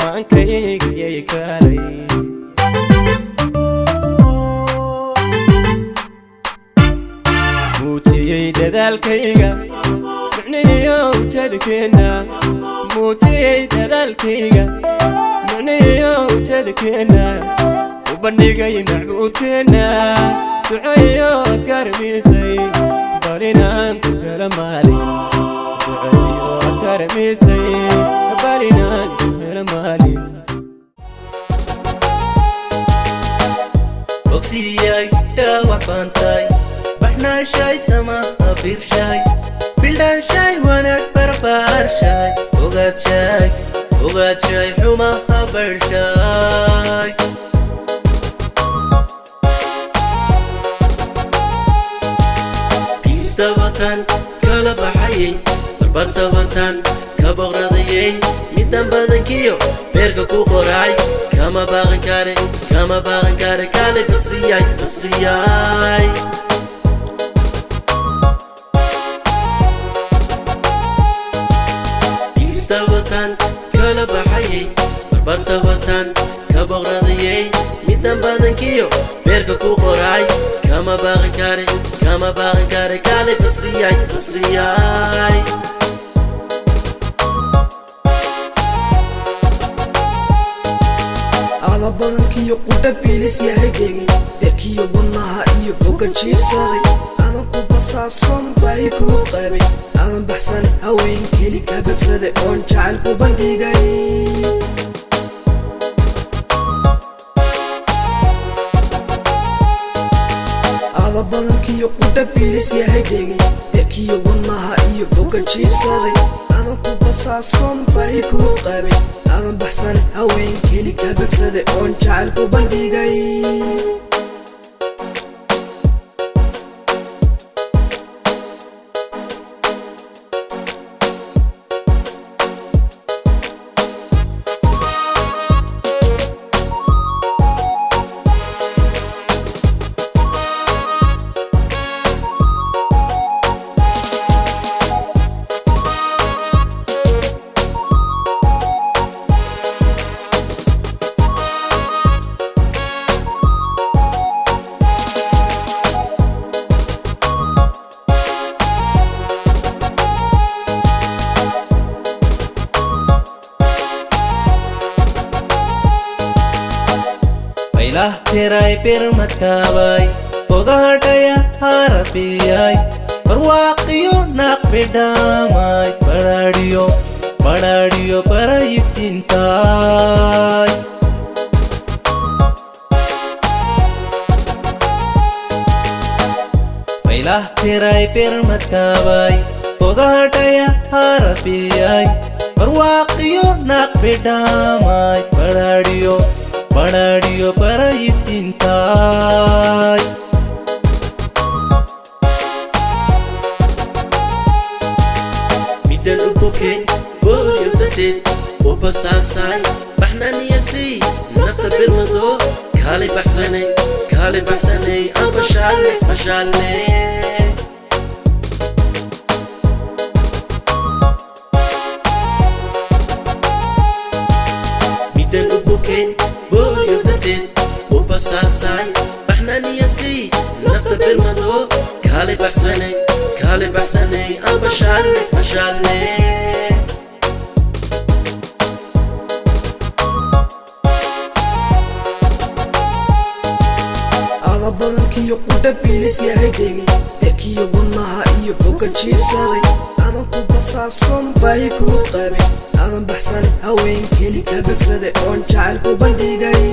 maankayga kaalay muujiyey dadaalkayga micnihiyo ujeedkeenna muujiyey dadaalkayga micnihiyo ujeedkeenna u bandhigay macbuudkeenna duceeyo adkarmisay bal inaan ku helo maalin duceeyo adkarmisay bal inaan ku helo maalin Ogsiyay dhaawac baan tahay baxnaashay samaha birshay bildhaanshay wanaag barbaarshay ogaadshay ogaadshay xumaha barshay Biistabatan kala baxayay barbartabatan ka boqradayay middan badankiyo beerka ku qoraay kama baaqan kare kama baaqan kare kale basriyay basriyay Biistabatan kala baxayay barbartabatan ka boqradayay middan badankiyo beerka ku qoraay kama baaqan kare kama baaqan kare kale basriyay basriyay Ada badankiyo qudha biilis yahay geegay beerkiyo wadnaha iyo bogan jiifsaday adan ku basaasoon baahi kuu qabay adan baxsanay haween keli ka bagsaday oon jacayl ku bandhigay Ada badankiyo qudha biilis yahay geegay beerkiyo wadnaha iyo bogan jiifsaday adan ku basaasoon baahi kuu qabay adan baxsanay haween keli ka bagsaday oon jacayl ku bandhigay Bailahtiray birmadkaabay bogaadhaya harabiyay barwaaqiyo naqbidhaamay badhaadhiyo badhaadhiyo barayibtintaay Bailahtiray birmadkaabay bogaadhaya harabiyay barwaaqiyo naqbidhaamay badhaadhiyo badhaadhiyo barayibtintaay middan u bokeen boolyo darteed u basaasay baxnaaniyasii nafta bilmado kaalay baxsanay kaalay baxsanay aan bashaalle bashaalle middan u bokeen boolyo darteed u basaasay baxnaaniyasii nafta bilmado kaalay baxsanay kaalay baxsanay aan bashaalle bashaalle Ada badankiyo qudha biilis yahay geegay beerkiyo wadnaha iyo bogan jiifsaday adan ku basaasoon baahi kuu qabay adan baxsanay haween keli ka bagsaday oon jacayl ku bandhigay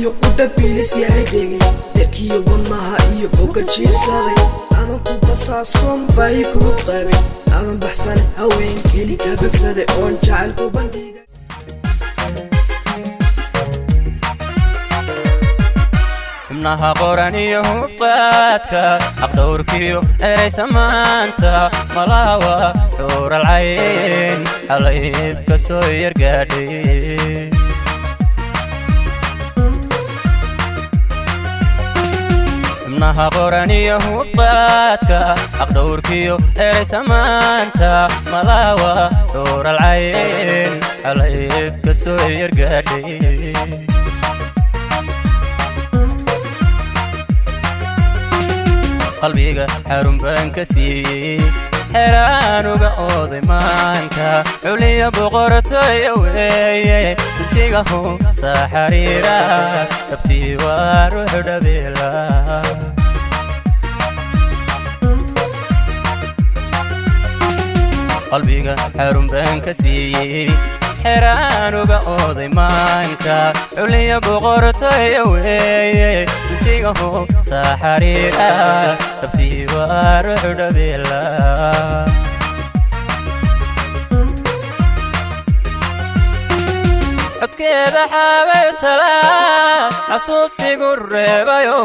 Badankiyo qudha biilis yahay degay, beerkiyo wadnaha iyo boga jiibsaday. Adan ku basaasoon baahi kuu qabay, adan baxsane haween keli ka begsaday, oon jacayl ku bandhigay. Xubnaha qoran iyo hubqaadka, aqdhowrkiyo eraysa maanta, malaawa xuuralcayn xalayfka soo yargaadhay. Xubnaha qoran iyo hubqaadka, aqdhowrkiyo eraysa maanta, malaawa xuuralcayn xalayfka soo yargaadhay. Qalbiga xarun baan ka siiyey, xeraanuga ooday maanka, xuliya boqortoya weeye, gujigahu saaxariira dabtii waa ruux dhabeela. Qalbiga xarun baan ka siiyey, xeraanuga ooday maanka, xuliya boqortoya weeye, gujigahu saaxariira dabtii waa ruux dhabeela. Codkeeda xabaytala xasuusigu reebayo,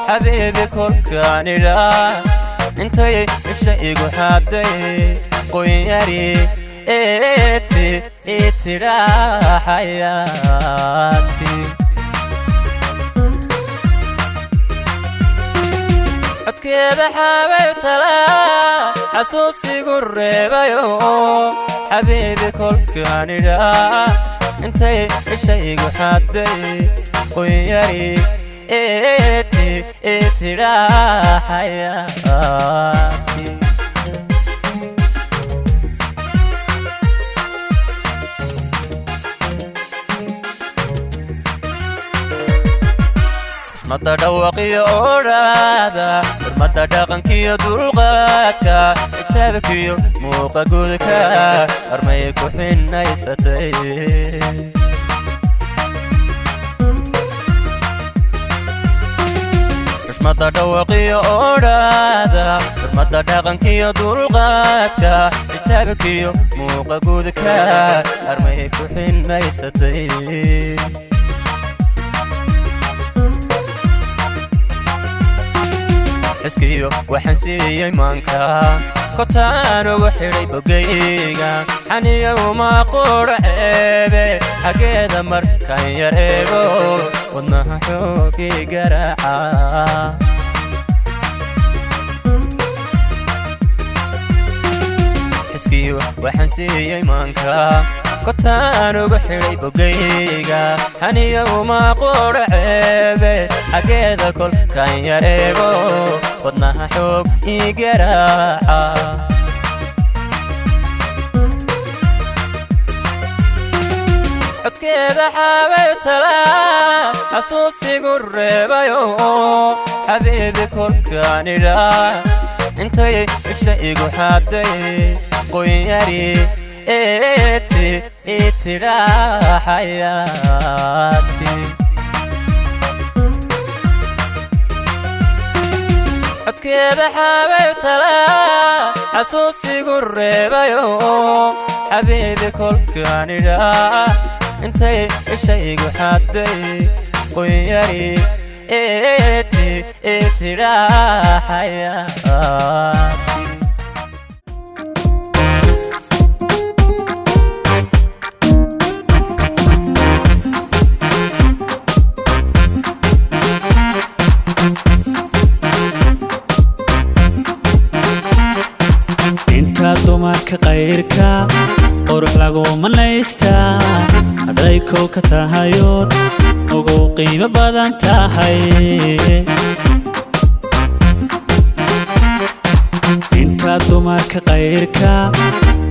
xabiibi kolkaanidha intay isha igu xaday, qoynyari eeti itidha xayaati. Codkeeda xabaytala xasuusigu reebayo, xabiibi kolkaanidha intay isha igu xaday, qoynyari eeti itidha xayaati. Xushmada dhawaqiyo odhaada, xurmada dhaqankiyo dulqaadka, xijaabkiyo muuqa gudka, armay ku xinaysatay. Xushmada dhawaqiyo odhaada, xurmada dhaqankiyo dulqaadka, xijaabkiyo muuqa gudka, armay ku xinaysatay. Xiskiyo waxaan siiyey maanka, kotaan ugu xidhay bogayga, xaniya uma qudha ceebe, xaggeeda markaan yar eego wadnaha xoogii garaaca. Xiskiyo waxaan siiyey maanka, kotaan ugu xidhay bogayga, xaniya uma qudha ceebe, xaggeeda kolkaan yar eego wadnaha xoog ii garaaca. Codkeeda xabaytala xasuusigu reebayo, xabiibi kolkaanidha intay isha igu xaday, qoynyari eeti itidha xayaati. Codkeeda xabaytala xasuusigu reebayo, xabiibi kolkaanidha intay isha igu xaday, qoynyari eeti itidha xayaati. Inta dumarka qayrka qurux lagumanaystaa, hadday kow ka tahayood ugu qiimo badan tahay. Inta dumarka qayrka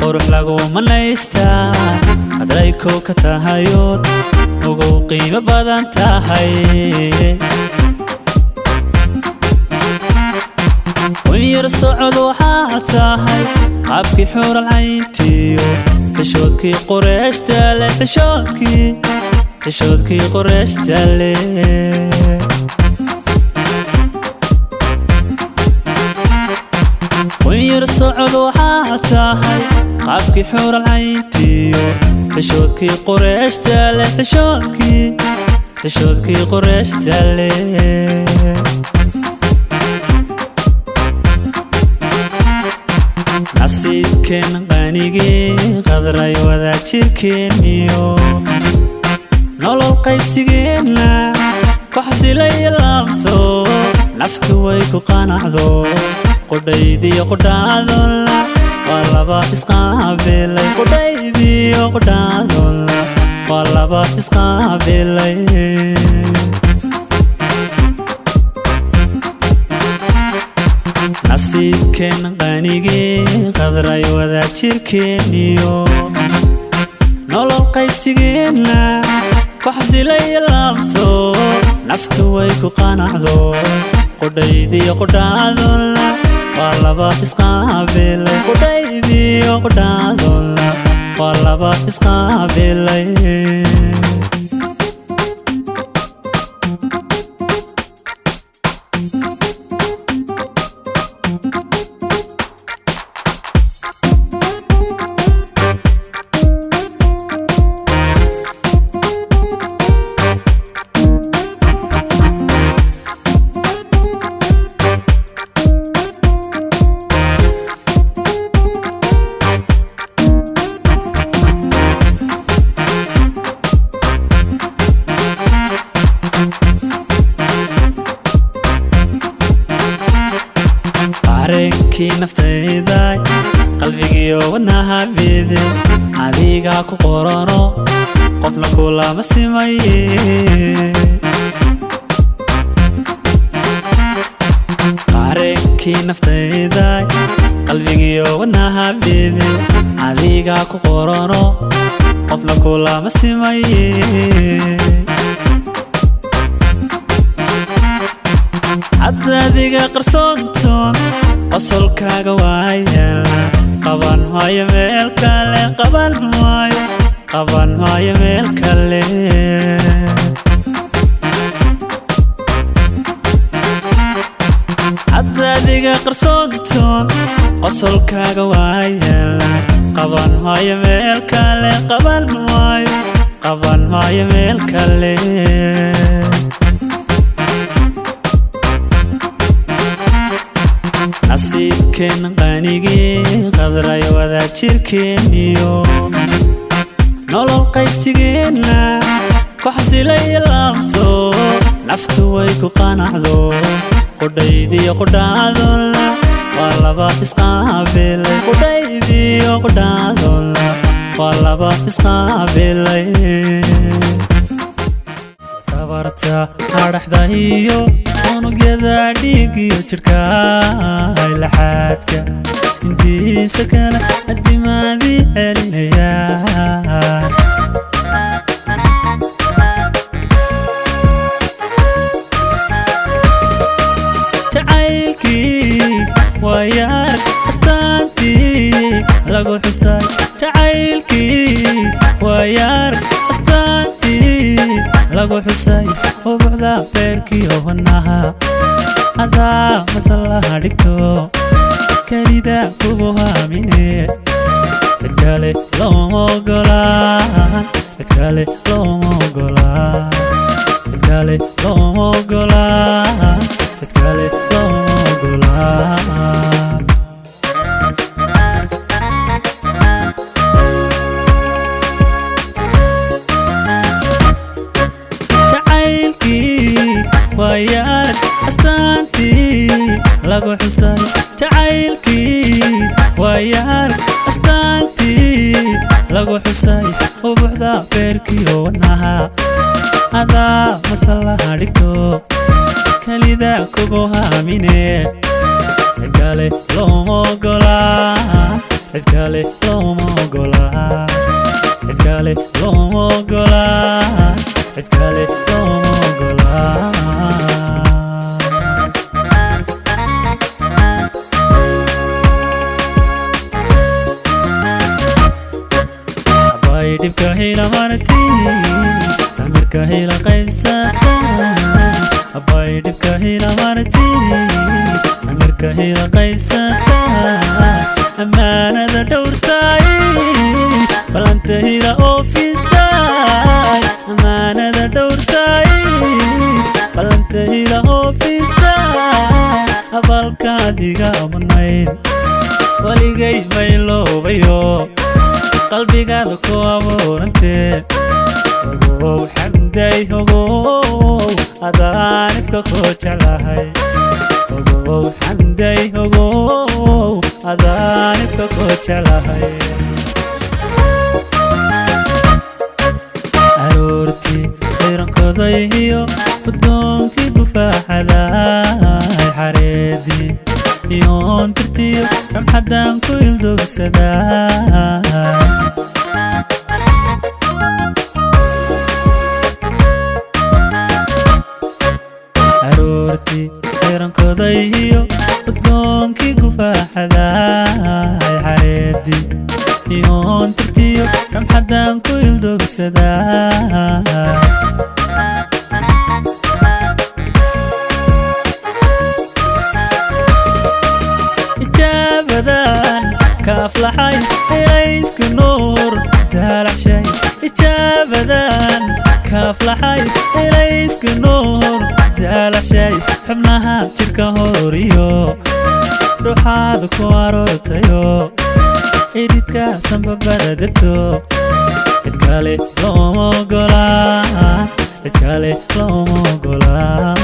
qurux lagumanaystaa, hadday kow ka tahayood ugu qiimo badan tahay. Yar socod waxaa tahay qaabkii xuural cayntiyo xishoodkii qureeshta le, xishoodkii Xishoodkii qoreeshtale. Qunyar socod waxaa tahay qaabkii xuural cayntiyo xishoodkii qoreeshtale, xishoodkii qoreeshtale. Nasiibkeen qanigii qadray wadaajirkeeniyo nolol qaybsigeenna ku xasilay laabto, naftu way ku qanacdo. Qudhaydiyo qudhaadona waa laba isqaabilay, qudhaydiyo qudhaadona waa laba isqaabilay. Nasiibkeen qanigii qadray wadaajirkeeniyo nolol qaybsigeenna ku xasilay laabto, naftu way ku qanacdo. Qudhaydiyo qudhaadona waa laba isqaabilay, qudhaydiyo qudhaadona waa laba isqaabilay. Qareenkii naftayda, qalbigiyo wadnaha bide adigaa ku qorano, qofna kulama simaye. Qareenkii naftayda, qalbigiyo wadnaha bide adigaa ku qorano, qofna kulama simaye. Hadda adiga qarsoontoon qosolkaaga waayana, qaban maayo meel kale, qaban maayo, qaban maayo meel kale. Hadda adiga qarsoontoon qosolkaaga waayana, qaban maayo meel kale, qaban maayo, qaban maayo meel kale. Nasiibkeen qanigii qadray wadaajirkeeniyo nolol qaybsigeenna ku xasilay laabto, naftu way ku qanacdo. Qudhaydiyo qudhaadona waa laba isqaabilay, qudhaydiyo qudhaadona waa laba isqaabilay. Tabarta hadhaxda iyo unugyada dhiigiyo jirka laxaadka intiisa kale adimaadii celinaya. Jacaylkii waayaar astaantii lagu xusay, jacaylkii waayaar astaantii lagu xusay ubuxda beerkiyo wadnaha adaa masalaha dhigto, kelida kugu haamine, cid kale looma ogolaan, cid kale looma ogolaan, cid kale looma ogolaan, cid kale looma ogolaan. Jacaylkii waayaar astaantii lagu xusay, jacaylkii waayaar astaantii lagu xusay ubuxda beerkiyo wadnaha adaa masalaha dhigto, kelida kugu haamine, cid kale looma ogolaan, cid kale looma ogolaan, cid kale looma ogolaan, cid kale looma ogolaan. Abay dhibka hila marti, samirka hila qaybsata. Abay dhibka hila marti, samirka hila qaybsata. Ammaanada dhowrtaay, balanta hila oofisay. Ammaanada dhowrtaay, balanta hila oofisay. Abalkaadiga mudnayd waligay mayloobayo, qalbigaada ku abuurantee. Ogow Xamday, ogow adaanifka ku jeclahay. Ogow Xamday, ogow adaanifka ku jeclahay. Aroortii xirankoday iyo udgoonkii gufaaxaday, xareedii iyoontirtiyo ramxaddaan ku ildogsadaa. Aroortii xirankoday iyo udgoonkii gufaaxaday, xareedii iyoontirtiyo ramxaddaan ku ildogsadaa. Ijaabadan ka aflaxay ilayska nuur daalacshay. Ijaabadan ka aflaxay ilayska nuur daalacshay. Xubnaha jidhka horiyo ruuxaada ku aroortayo, ididka sanbabada degto, cid kale looma ogolaan, cid kale looma ogolaan,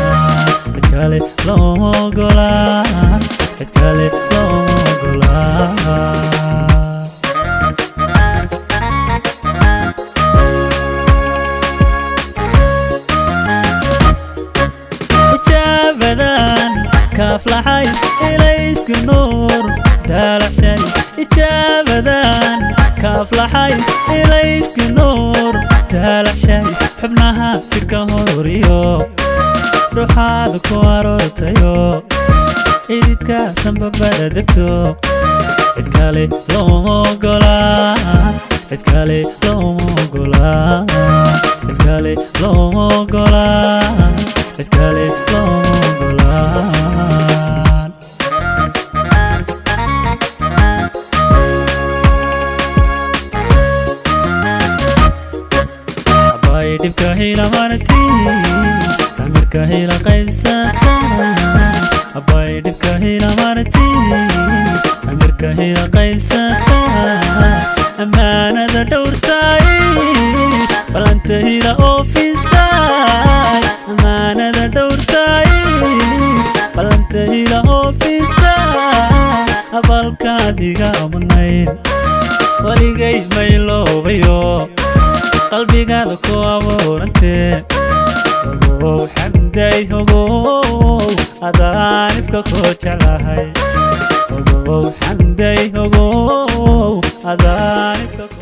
cid kale looma ogolaan, cid kale looma ogolaan. Ijaabadan ka aflaxay ilayska nuur daalacshay. Ijaabadan ka aflaxay ilayska nuur daalacshay. Xubnaha jidhka horiyo ruuxaada ku aroortayo, ididka sanbabada degto, cid kale looma ogolaan, cid kale looma ogolaan, cid kale looma ogolaan, cid kale looma ogolaan. Abay dhibka hila marti, samirka hila qaybsata. Abay dhibka hila marti, samirka hila qaybsata. Ammaanada dhowrtaay, balanta hila oofisay. Ammaanada dhowrtaay, balanta hila oofisay. Abalkaadiga mudnayd waligay mayloobayo, qalbigaada ku abuurantee. Ogow Xamday, ogow adaanifka ku jeclahay. Ogow Xamday, ogow adaanifka ku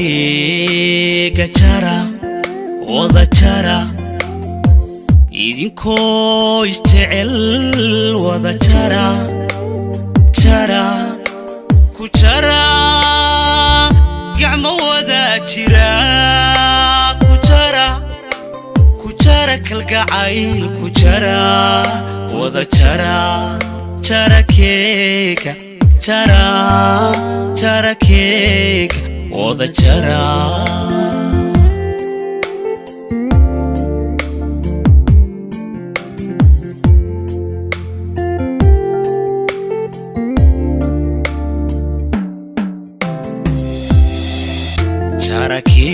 Jarakeega jara, wada jara, idinkoo isjecel wada jara, jara ku jara, gacmo wada jira ku jara, ku jara kalgacayl ku jara, wada jara. Jarakeega jara, jarakeega wada jara.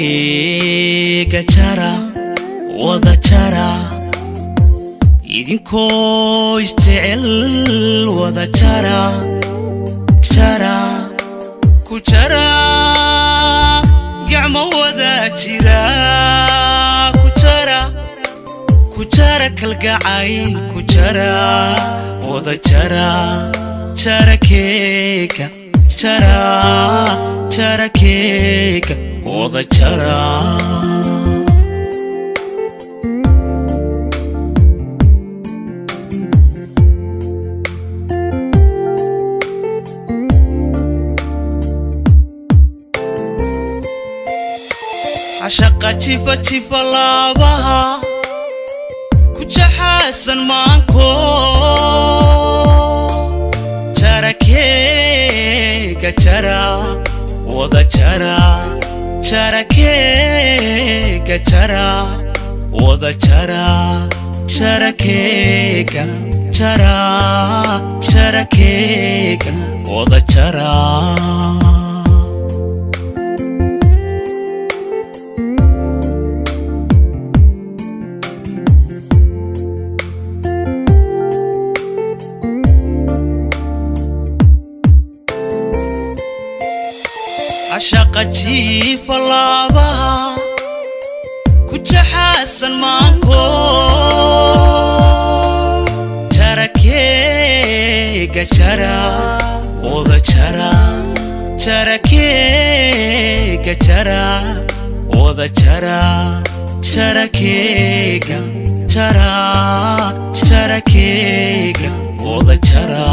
Jarakeega jara, Idinkoo isjecel wada jara, jara ku jara, gacmo wada jira ku jara, ku jara kalgacayl ku jara, wada jara, jara keeka, jara, jara keeka, wada jara. Cashaqa jifa jifa laabaha ku jaxaasan maanko, jarakeega jara, wada jara, jarakeega jara, wada jara, jarakeega jara, jarakeega wada jara. Cashaqa jiifa laabaha ku jaxaasan maanko, jarakeega jara, wada jara, jarakeega jara, wada jara, jarakeega jara, jarakeega wada jara.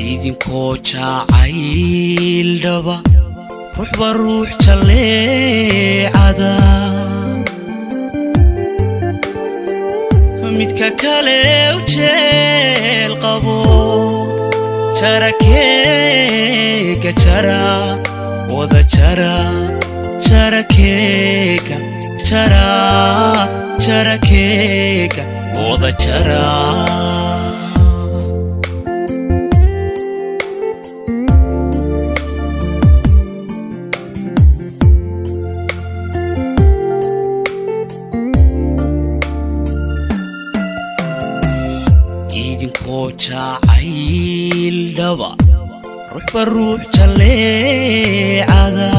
Idinkoo jacayl dhaba ruuxba ruux jalleecada, midka kale u jeel qabo, jarakeega jara, wada jara, jarakeega jara, jarakeega wada jara. Idinkoo jacayl dhaba ruuxba ruux jalleecada,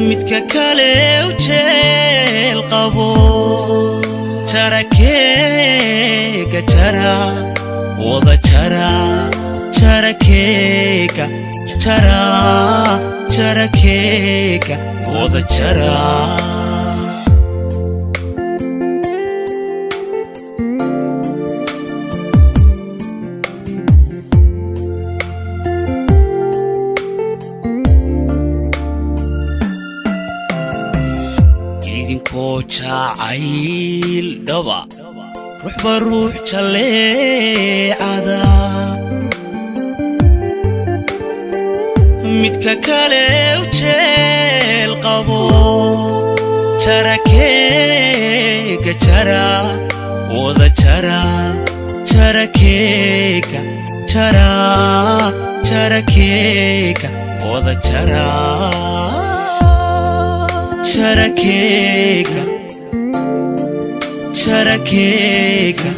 midka kale u jeel qabo, jarakeega jara, wada jara, jarakeega jara, jarakeega wada jara. Idinkoo jacayl dhaba ruuxba ruux jalleecada, midka kale u jeel qabo, jarakeega jara, wada jara, jarakeega jara, jarakeega wada jara, jarakeega, jarakeega,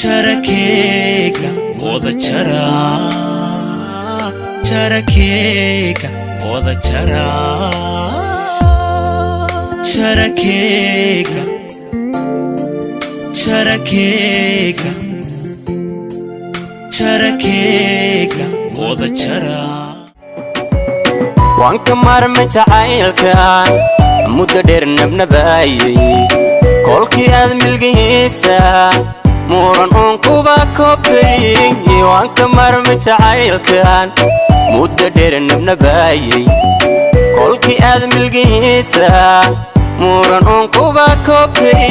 jarakeega wada jara, jarakeega wada jara, jarakeega, jarakeega, jarakeega wada jara. Waan ka maarmay jacaylka muddo dheer nabnabaayey, kolkii aad milgihiisa muran uun kuba koobtay. Waan ka maarmay jacaylkan muddo dheer nabnabaayey, kolkii aad milgihiisa muran uun kuba koobtay.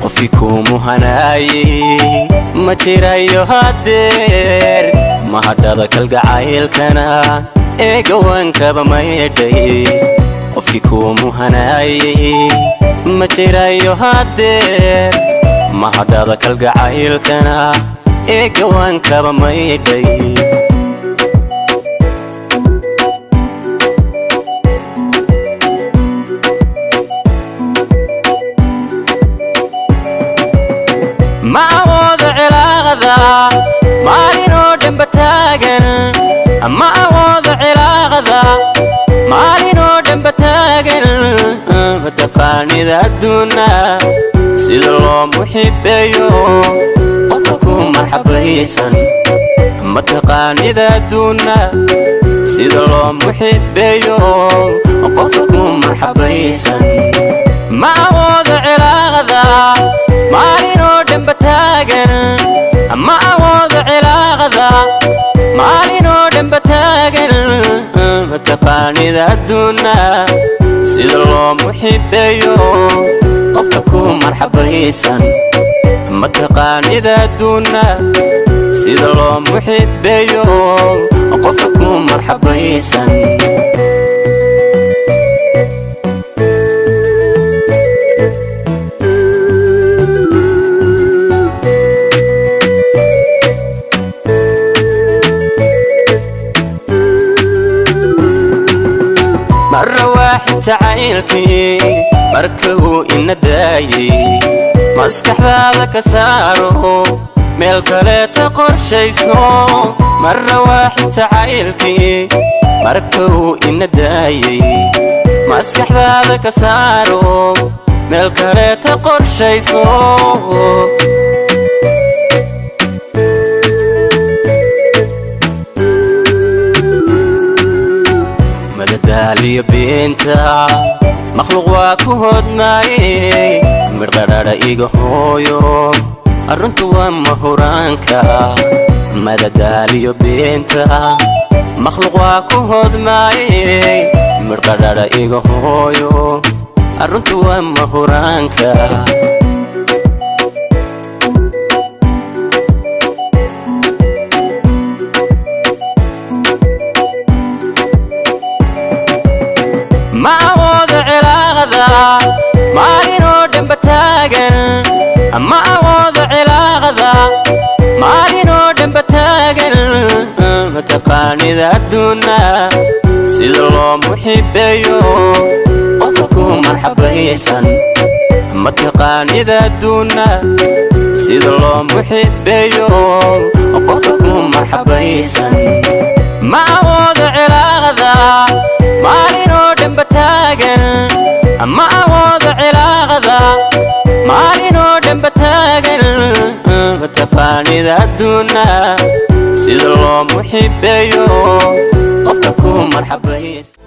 Qofkii kuu muhanaayey Ma jirayo hadeer mahadhada kalgacaylkana ee gawaankaba maydhay qofkii kuu muhanayay. Ma jirayo hadeer mahadhada kalgacaylkana ee gawaankaba maydhay. Ma awoodo cilaaqda maalinoo dhanba taagan, ma awoodo cilaaqda maalinoo dhanba taagan. Mataqaanida adduuna sida loo muxibeeyo qofka ku marxabaysan? Mataqaanida adduuna sida loo muxibeeyo qofka ku marxabaysan? Ma awoodo cilaaqda maalinoo dhanba taagan, ma awoodo cilaaqda maalinoo dhanba taagan. Mataqaanida adduuna sida loo muxibeeyo qofka ku marxabaysan? Mataqaanida adduuna sida loo muxibeeyo qofka ku marxabaysan? Marra waaxid jacaylkii marka uu ina daayey, maskaxdaada ka saaro, meel kaleeta qorshayso. Marra waaxid jacaylkii marka uu ina daayey, maskaxdaada ka saaro, meel kaleeta qorshayso. Madadaaliyo beenta makhluuq waa ku hodmaayey, midhqadhadha iga hooyo, arruntu waa mahuraanka. Madadaaliyo beenta makhluuq waa ku hodmaayey, midhqadhadha iga hooyo, arruntu waa mahuraanka. Ma awoodo cilaaqda maalinoo dhanba taagan, ma awoodo cilaaqda maalinoo dhanba taagan. Mataqaanida adduuna sida loo muxibeeyo qofka ku marxabaysan? Mataqaanida adduuna sida loo muxibeeyo qofka ku marxabaysan? Ma awoodo cilaaqda maalinoo dhanba taagan, ma awoodo cilaaqda maalinoo dhanba taagan. Mataqaanida adduuna sida loo muxibeeyo qofka ku marxabaysan?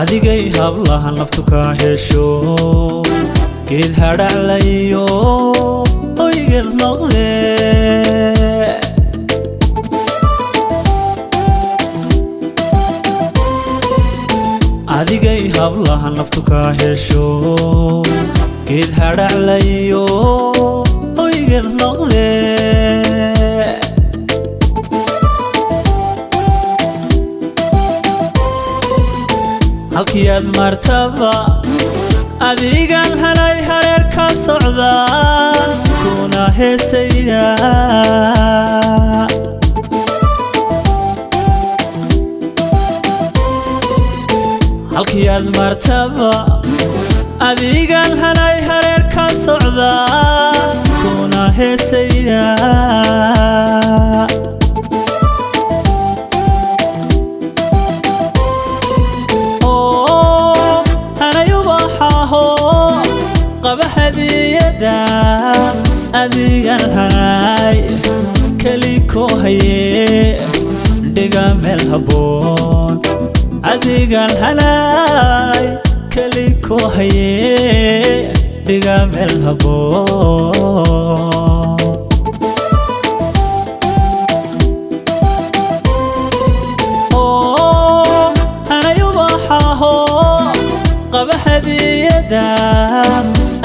Adigay hablaha naftu kaa hesho, geed hadhaclayo hoygeed noqde. Adigay hablaha naftu kaa hesho, geed hadhaclayo hoygeed noqde. Halkii aad martaba adigan helay, hareer ka socda kuna heesaya. Halkii aad martaba adigan helay, hareer ka socda kuna heesaya. Oo hanay ubaxaho qaba hadiyada, adigan hanay keli ko haye, dhiga meel habboon. Adigan hanay keli ko haye, Dhiga meel habboon. Oo hanay ubaxaho qaba hadiyada,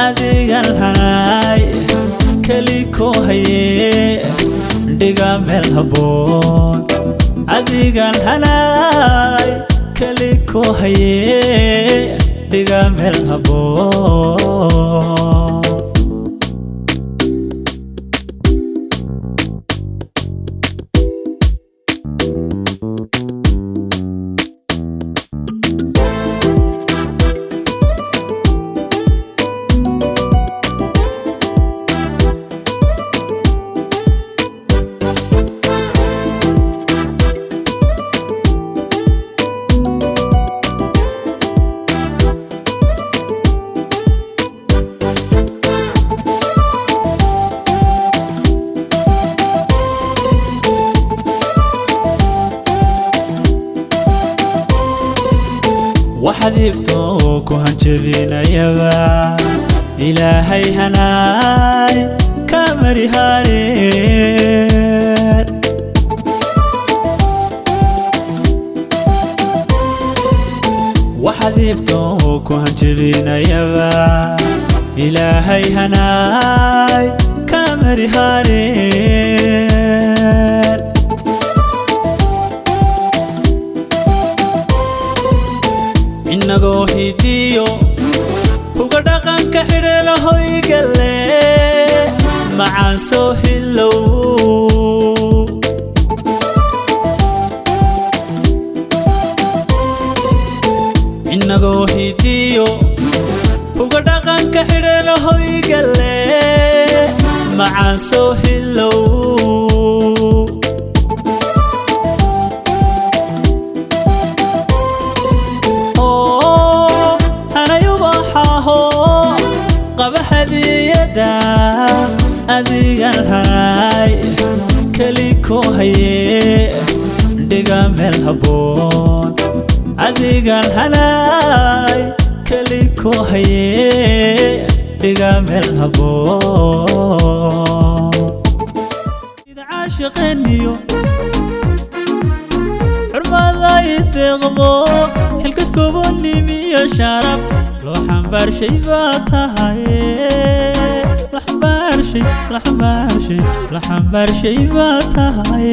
adigan hanay keli ko haye. Dhiga meel habboon, adigan hanay keli ko haye. Dhiga meel habboon. Waxaad ifto ku hanjabinayaba, Ilaahay hanaay kamari hareer. Waxaad ifto ku hanjabinayaba, Ilaahay hanaay kamari hareer. Inagoo hidiyo uga dhaqanka xidheelahoygale macaan soo hilow. Inagoo hidiyo uga dhaqanka xidheelahoygale macaan soo hilow. Oo hanay ubaxaho qaba hadiyada, adigan hanay keli ko haye. Dhiga meel habboon, adigan hanay keli ko haye. Dhiga meel habboon. Caashiqeniyo xurmada i deeqdo, xilkaskobonimiyo sharaf loo xambaarshay baa tahay, la xambaarshay, la xambaarshay, la xambaarshay baa tahay.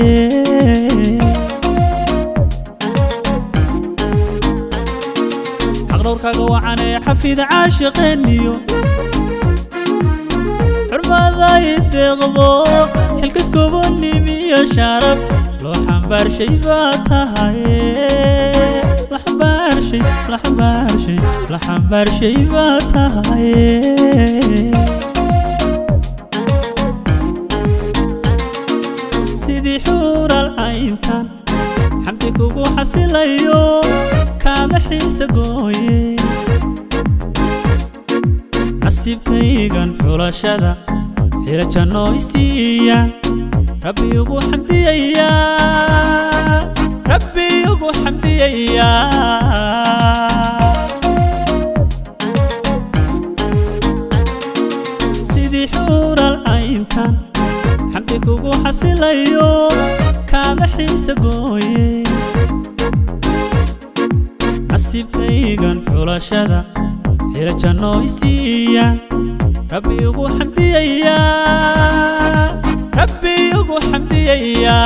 Xaqdhowrkaaga wacanee xafid caashiqeniyo xurmada i deeqdo, xilkaskobonimiyo sharaf loo xambaarshay baa tahay, la xambaarshay, la xambaarshay, la xambaarshay baa tahay. Sidii xuural cayntan xamdi kugu xasilayo, kaama xiisa gooye. Nasiibkaygan xulashada xila janno isiiyaan, Rabbi ugu xamdiyayaa, Rabbi ugu xamdiyayaa. Sidii xuural cayntan xamdi kugu xasilayo, kaama xiisa gooye. Nasiibkaygan xulashada xila janno isiiyaan, Rabbi ugu xamdiyayaa, Rabbi ugu xamdiyayaa.